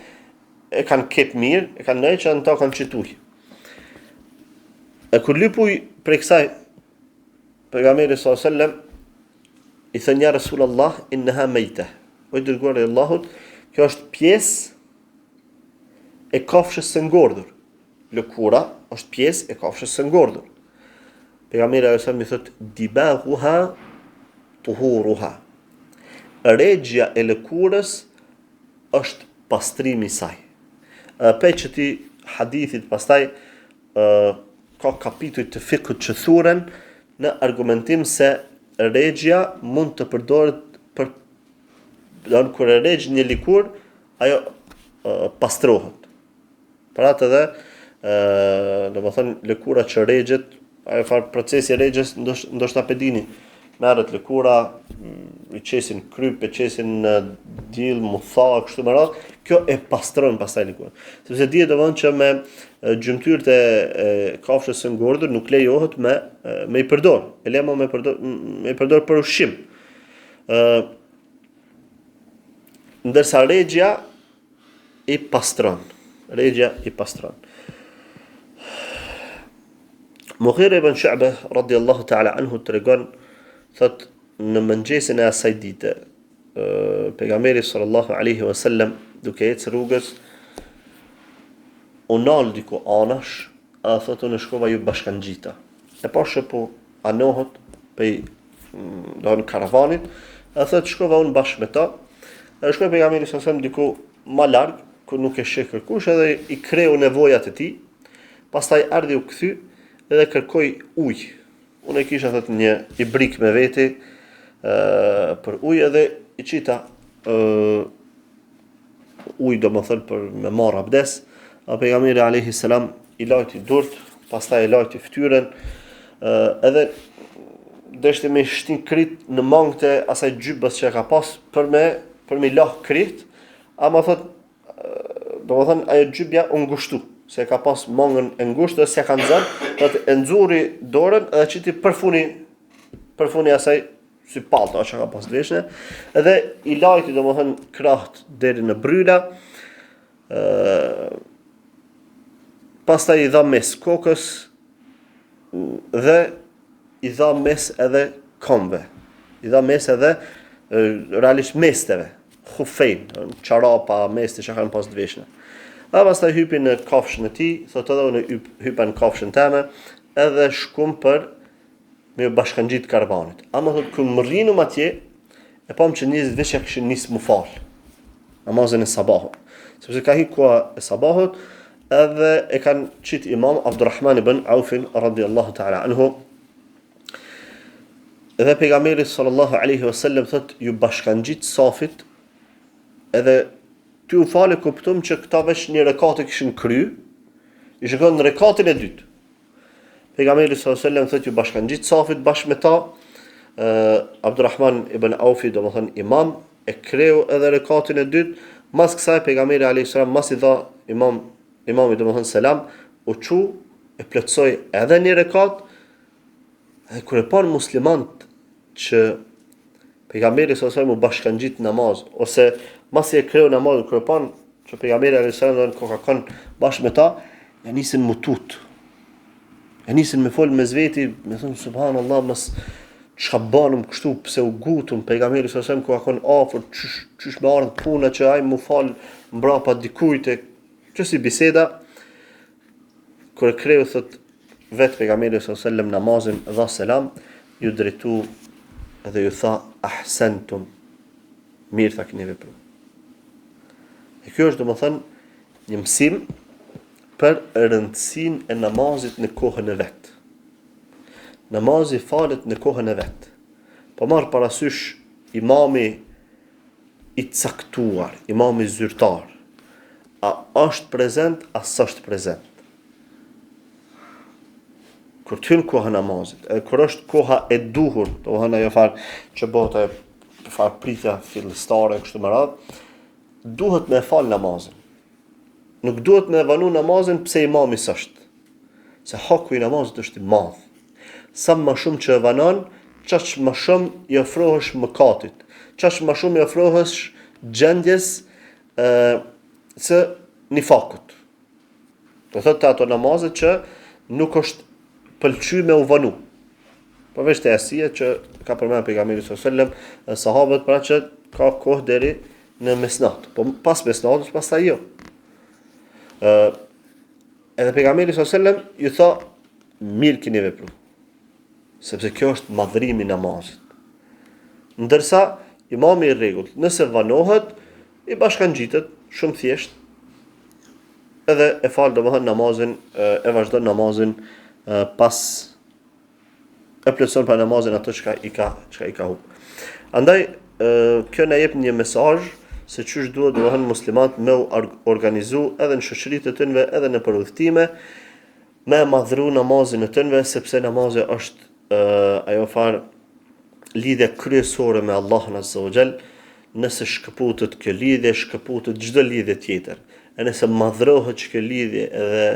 e kanë kep mirë, e kanë ndaj që në ta kanë qitë ujë. E kur lyp ujë prej kësaj, pejgamberi sallallahu alaihi wasallam i thënë ja Resulallah inneha mejte. O i dërguar i Allahut, kjo është pjesë e kafshës së ngordhur. Lëkura është pjesë e kafshës së ngordhur. Pejgamberi alaihi wasallam i thotë dibahuha tuhuruha. Regjja e lëkurës është pastrimi i saj. Edhe prej qëtij hadithit pastaj ë ka kapituj të fikhut që thuren në argumentim se regjja mund të përdoret për do kur e regj një lëkurë ajo pastrohet. Për atë edhe ë domethënë lëkura që regjet, ajo far procesi i regjes ndoshta pe dini. Merret lëkura, mm, i qesin kryp, e qesin në diell, mu tha kështu me radhë, kjo e pastron pastaj lëkurën. Sepse dihet domethënë që me gjymtyrët e, e kafshës së ngordhur nuk lejohet me me i përdor. E le mo me përdor me i përdor për ushqim. Ë ndërsa regjja i pastron. Regjja i pastron. Mughire ibn Shu'be radiallahu ta'ala anhu tregon thot në mëngjesin e asaj dite pejgamberi sallallahu alaihi wasallam duke ecë rrugës u nal diku anash a thot unë shkova ju bashkangjita e pashë po anohet pej do karavanit, e thot shkova unë bashkë me ta. E shkoi pejgamberi sallallahu alajhi wasallam diku ma larg, ku nuk e sheh kërkush edhe i kreu nevojat e tij. Pastaj erdhi u kthy. edhe kërkoi ujë. Unë e kisha thot një ibrik me veti ë për ujë edhe i qita ë ujë domethënë për me marr abdes, a pejgamberi alayhi selam i lajti durt, pastaj e lajti fytyrën, ë edhe deshti me shti kryt në mangët e asaj xhybës që e ka pas për me për me lah kryt, ama thot domethënë ajo xhybja u ngushtu, se e ka pas mangën e ngushtë dhe s'ja ka nxënë, thot e nxuri dorën edhe qiti përfuni përfuni asaj si pallto që ka pas veshne, edhe i lajti domethënë kraht deri në bryla, ë pastaj i dha mes'h kokës dhe i dha mes'h edhe komve. I dha mes'h edhe realisht mesteve, hufejn, çarapa, meste që kanë pas të veshne. Dhe pastaj hypi në kafshën e tij, thotë edhe unë hypa në kafshën teme, edhe shkum për me ju bashkangjit karvanit. Ama thotë, kur mërrinum atje, e pam që njerëzit veç ja kishin nis mu fal namazin e sabahut. Sepse ka hi koha e sabahut, edhe e kanë qit imam Abdurrahman ibn Aufin radiallahu ta'ala anhu. Dhe pejgamberi sallallahu alaihi wasallam thot ju bashkangjit safit edhe tu u falë kuptum që këta veç një rekat e kishin kry, ishin kon në rekatin e dytë. Pejgamberi sallallahu alaihi wasallam thotë ju bashkangjit safit bashkë me ta, ë Abdurrahman ibn Aufi, domethënë imam, e kreu edhe rekatin e dytë, mas kësaj pejgamberi alaihi salam masi dha imam imami domethënë selam, u çu e plotësoi edhe një rekat, dhe kur e panë muslimant që pejgamberi sallallahu alaihi wasallam u bashkangjit namaz ose masi e kreu namazin kur e panë që pejgamberi alaihi salam koka kon bashkë me ta, ja nisën mu tut. Ja nisën me fol mes veti, me thonë subhanallah mos çka banëm kështu pse u gutëm pejgamberi sallallahu alaihi wasallam koka kon afër qysh qysh me ardh puna që ai mu fal mbrapa dikujt e që si biseda kur e kreu thot Vetë Pejgamberi sallallahu alejhi ve sellem namazin dha selam, ju drejtu dhe ju tha ahsentum, mirë ta keni vepru. E kjo është domethënë një mësim për rëndësinë e namazit në kohën e vet. Namazi falet në kohën e vet. Pa marrë parasysh imami i caktuar, imami zyrtar, a është prezent, a s'është prezent. Kur të hyn koha namazit, edhe kur është koha e duhur, domethënë ajo farë që bëhet ajo farë pritja fillestare kështu me radhë, duhet me fal namazin. Nuk duhet me vanu namazin pse imami s'është. Se haku i namazit është i madh. Sa më shumë që e vanon, qaq më shumë i ofrohesh mëkatit, qaq më shumë i ofrohesh gjendjes ë së nifakut. Do thotë te ato namaze që nuk është pëlqy me u vonu. Përveç te jasia që ka përmend pejgamberi sallallahu alajhi wasallam, sahabët pra që ka kohë deri në mesnatë. Po pas mesnatës pastaj jo. Ë edhe pejgamberi sallallahu alajhi wasallam ju tha mirë keni vepru. Sepse kjo është madhrimi i namazit. Ndërsa imami i rregullt, nëse vanohet, i bashkangjitet shumë thjesht edhe e fal domethënë namazin e vazhdon namazin pas e plotëson pra namazin ato çka i ka çka i ka hup. Andaj kjo na jep një mesazh se qysh duhet domethënë muslimanët me u organizu edhe në shoqëritë e tynve edhe nëpër udhëtime me e madhru namazin e tynve sepse namazi është ajo farë lidhja kryesore me Allahun Azza wa Jall, nëse shkëputet kjo lidhje, shkëputet çdo lidhje tjetër. E nëse madhrohet që kjo lidhje edhe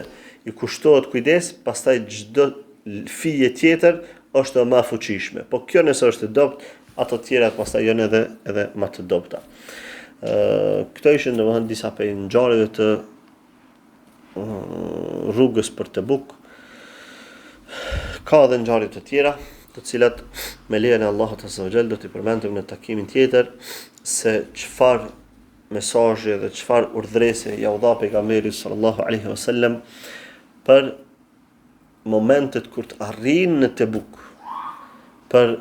i kushtohet kujdes, pastaj çdo fije tjetër është edhe më e fuqishme. Po kjo nëse është e dobët, ato tjerat pastaj janë edhe edhe më të dobëta. Ë këto ishin domethënë disa prej ngjarjeve të rrugës për Tebuk. Ka edhe ngjarje të tjera, të cilat me lejen e Allahut Azza wa Jall do t'i përmendim në takimin tjetër se çfarë mesazhi dhe çfarë urdhërese ja u dha pejgamberi sallallahu alaihi wasallam për momentet kur të arrijnë në Tebuk për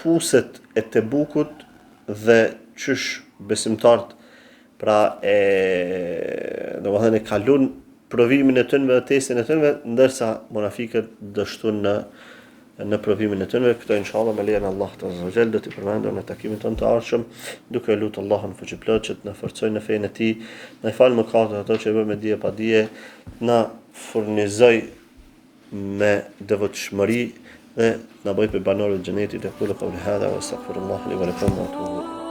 puset e Tebukut dhe qysh besimtarët pra e domethënë e kalun. provimin e tynve dhe testin e tynve, ndërsa munafikët dështun në në provimin e tynve. Këto inshallah me lejen e Allahut azza wa jall do t'i përmendim në takimin tonë të ardhshëm, duke e lutur Allahun fuqiplotë që të na forcojë në fenë e tij, na i falë mëkatet ato që i bëmë me dije pa dije, na furnizojë me devotshmëri dhe na bëjë prej banorëve të xhenetit. Ekulu kauli hadha wa astaghfirullah li wa lakum wa atubu.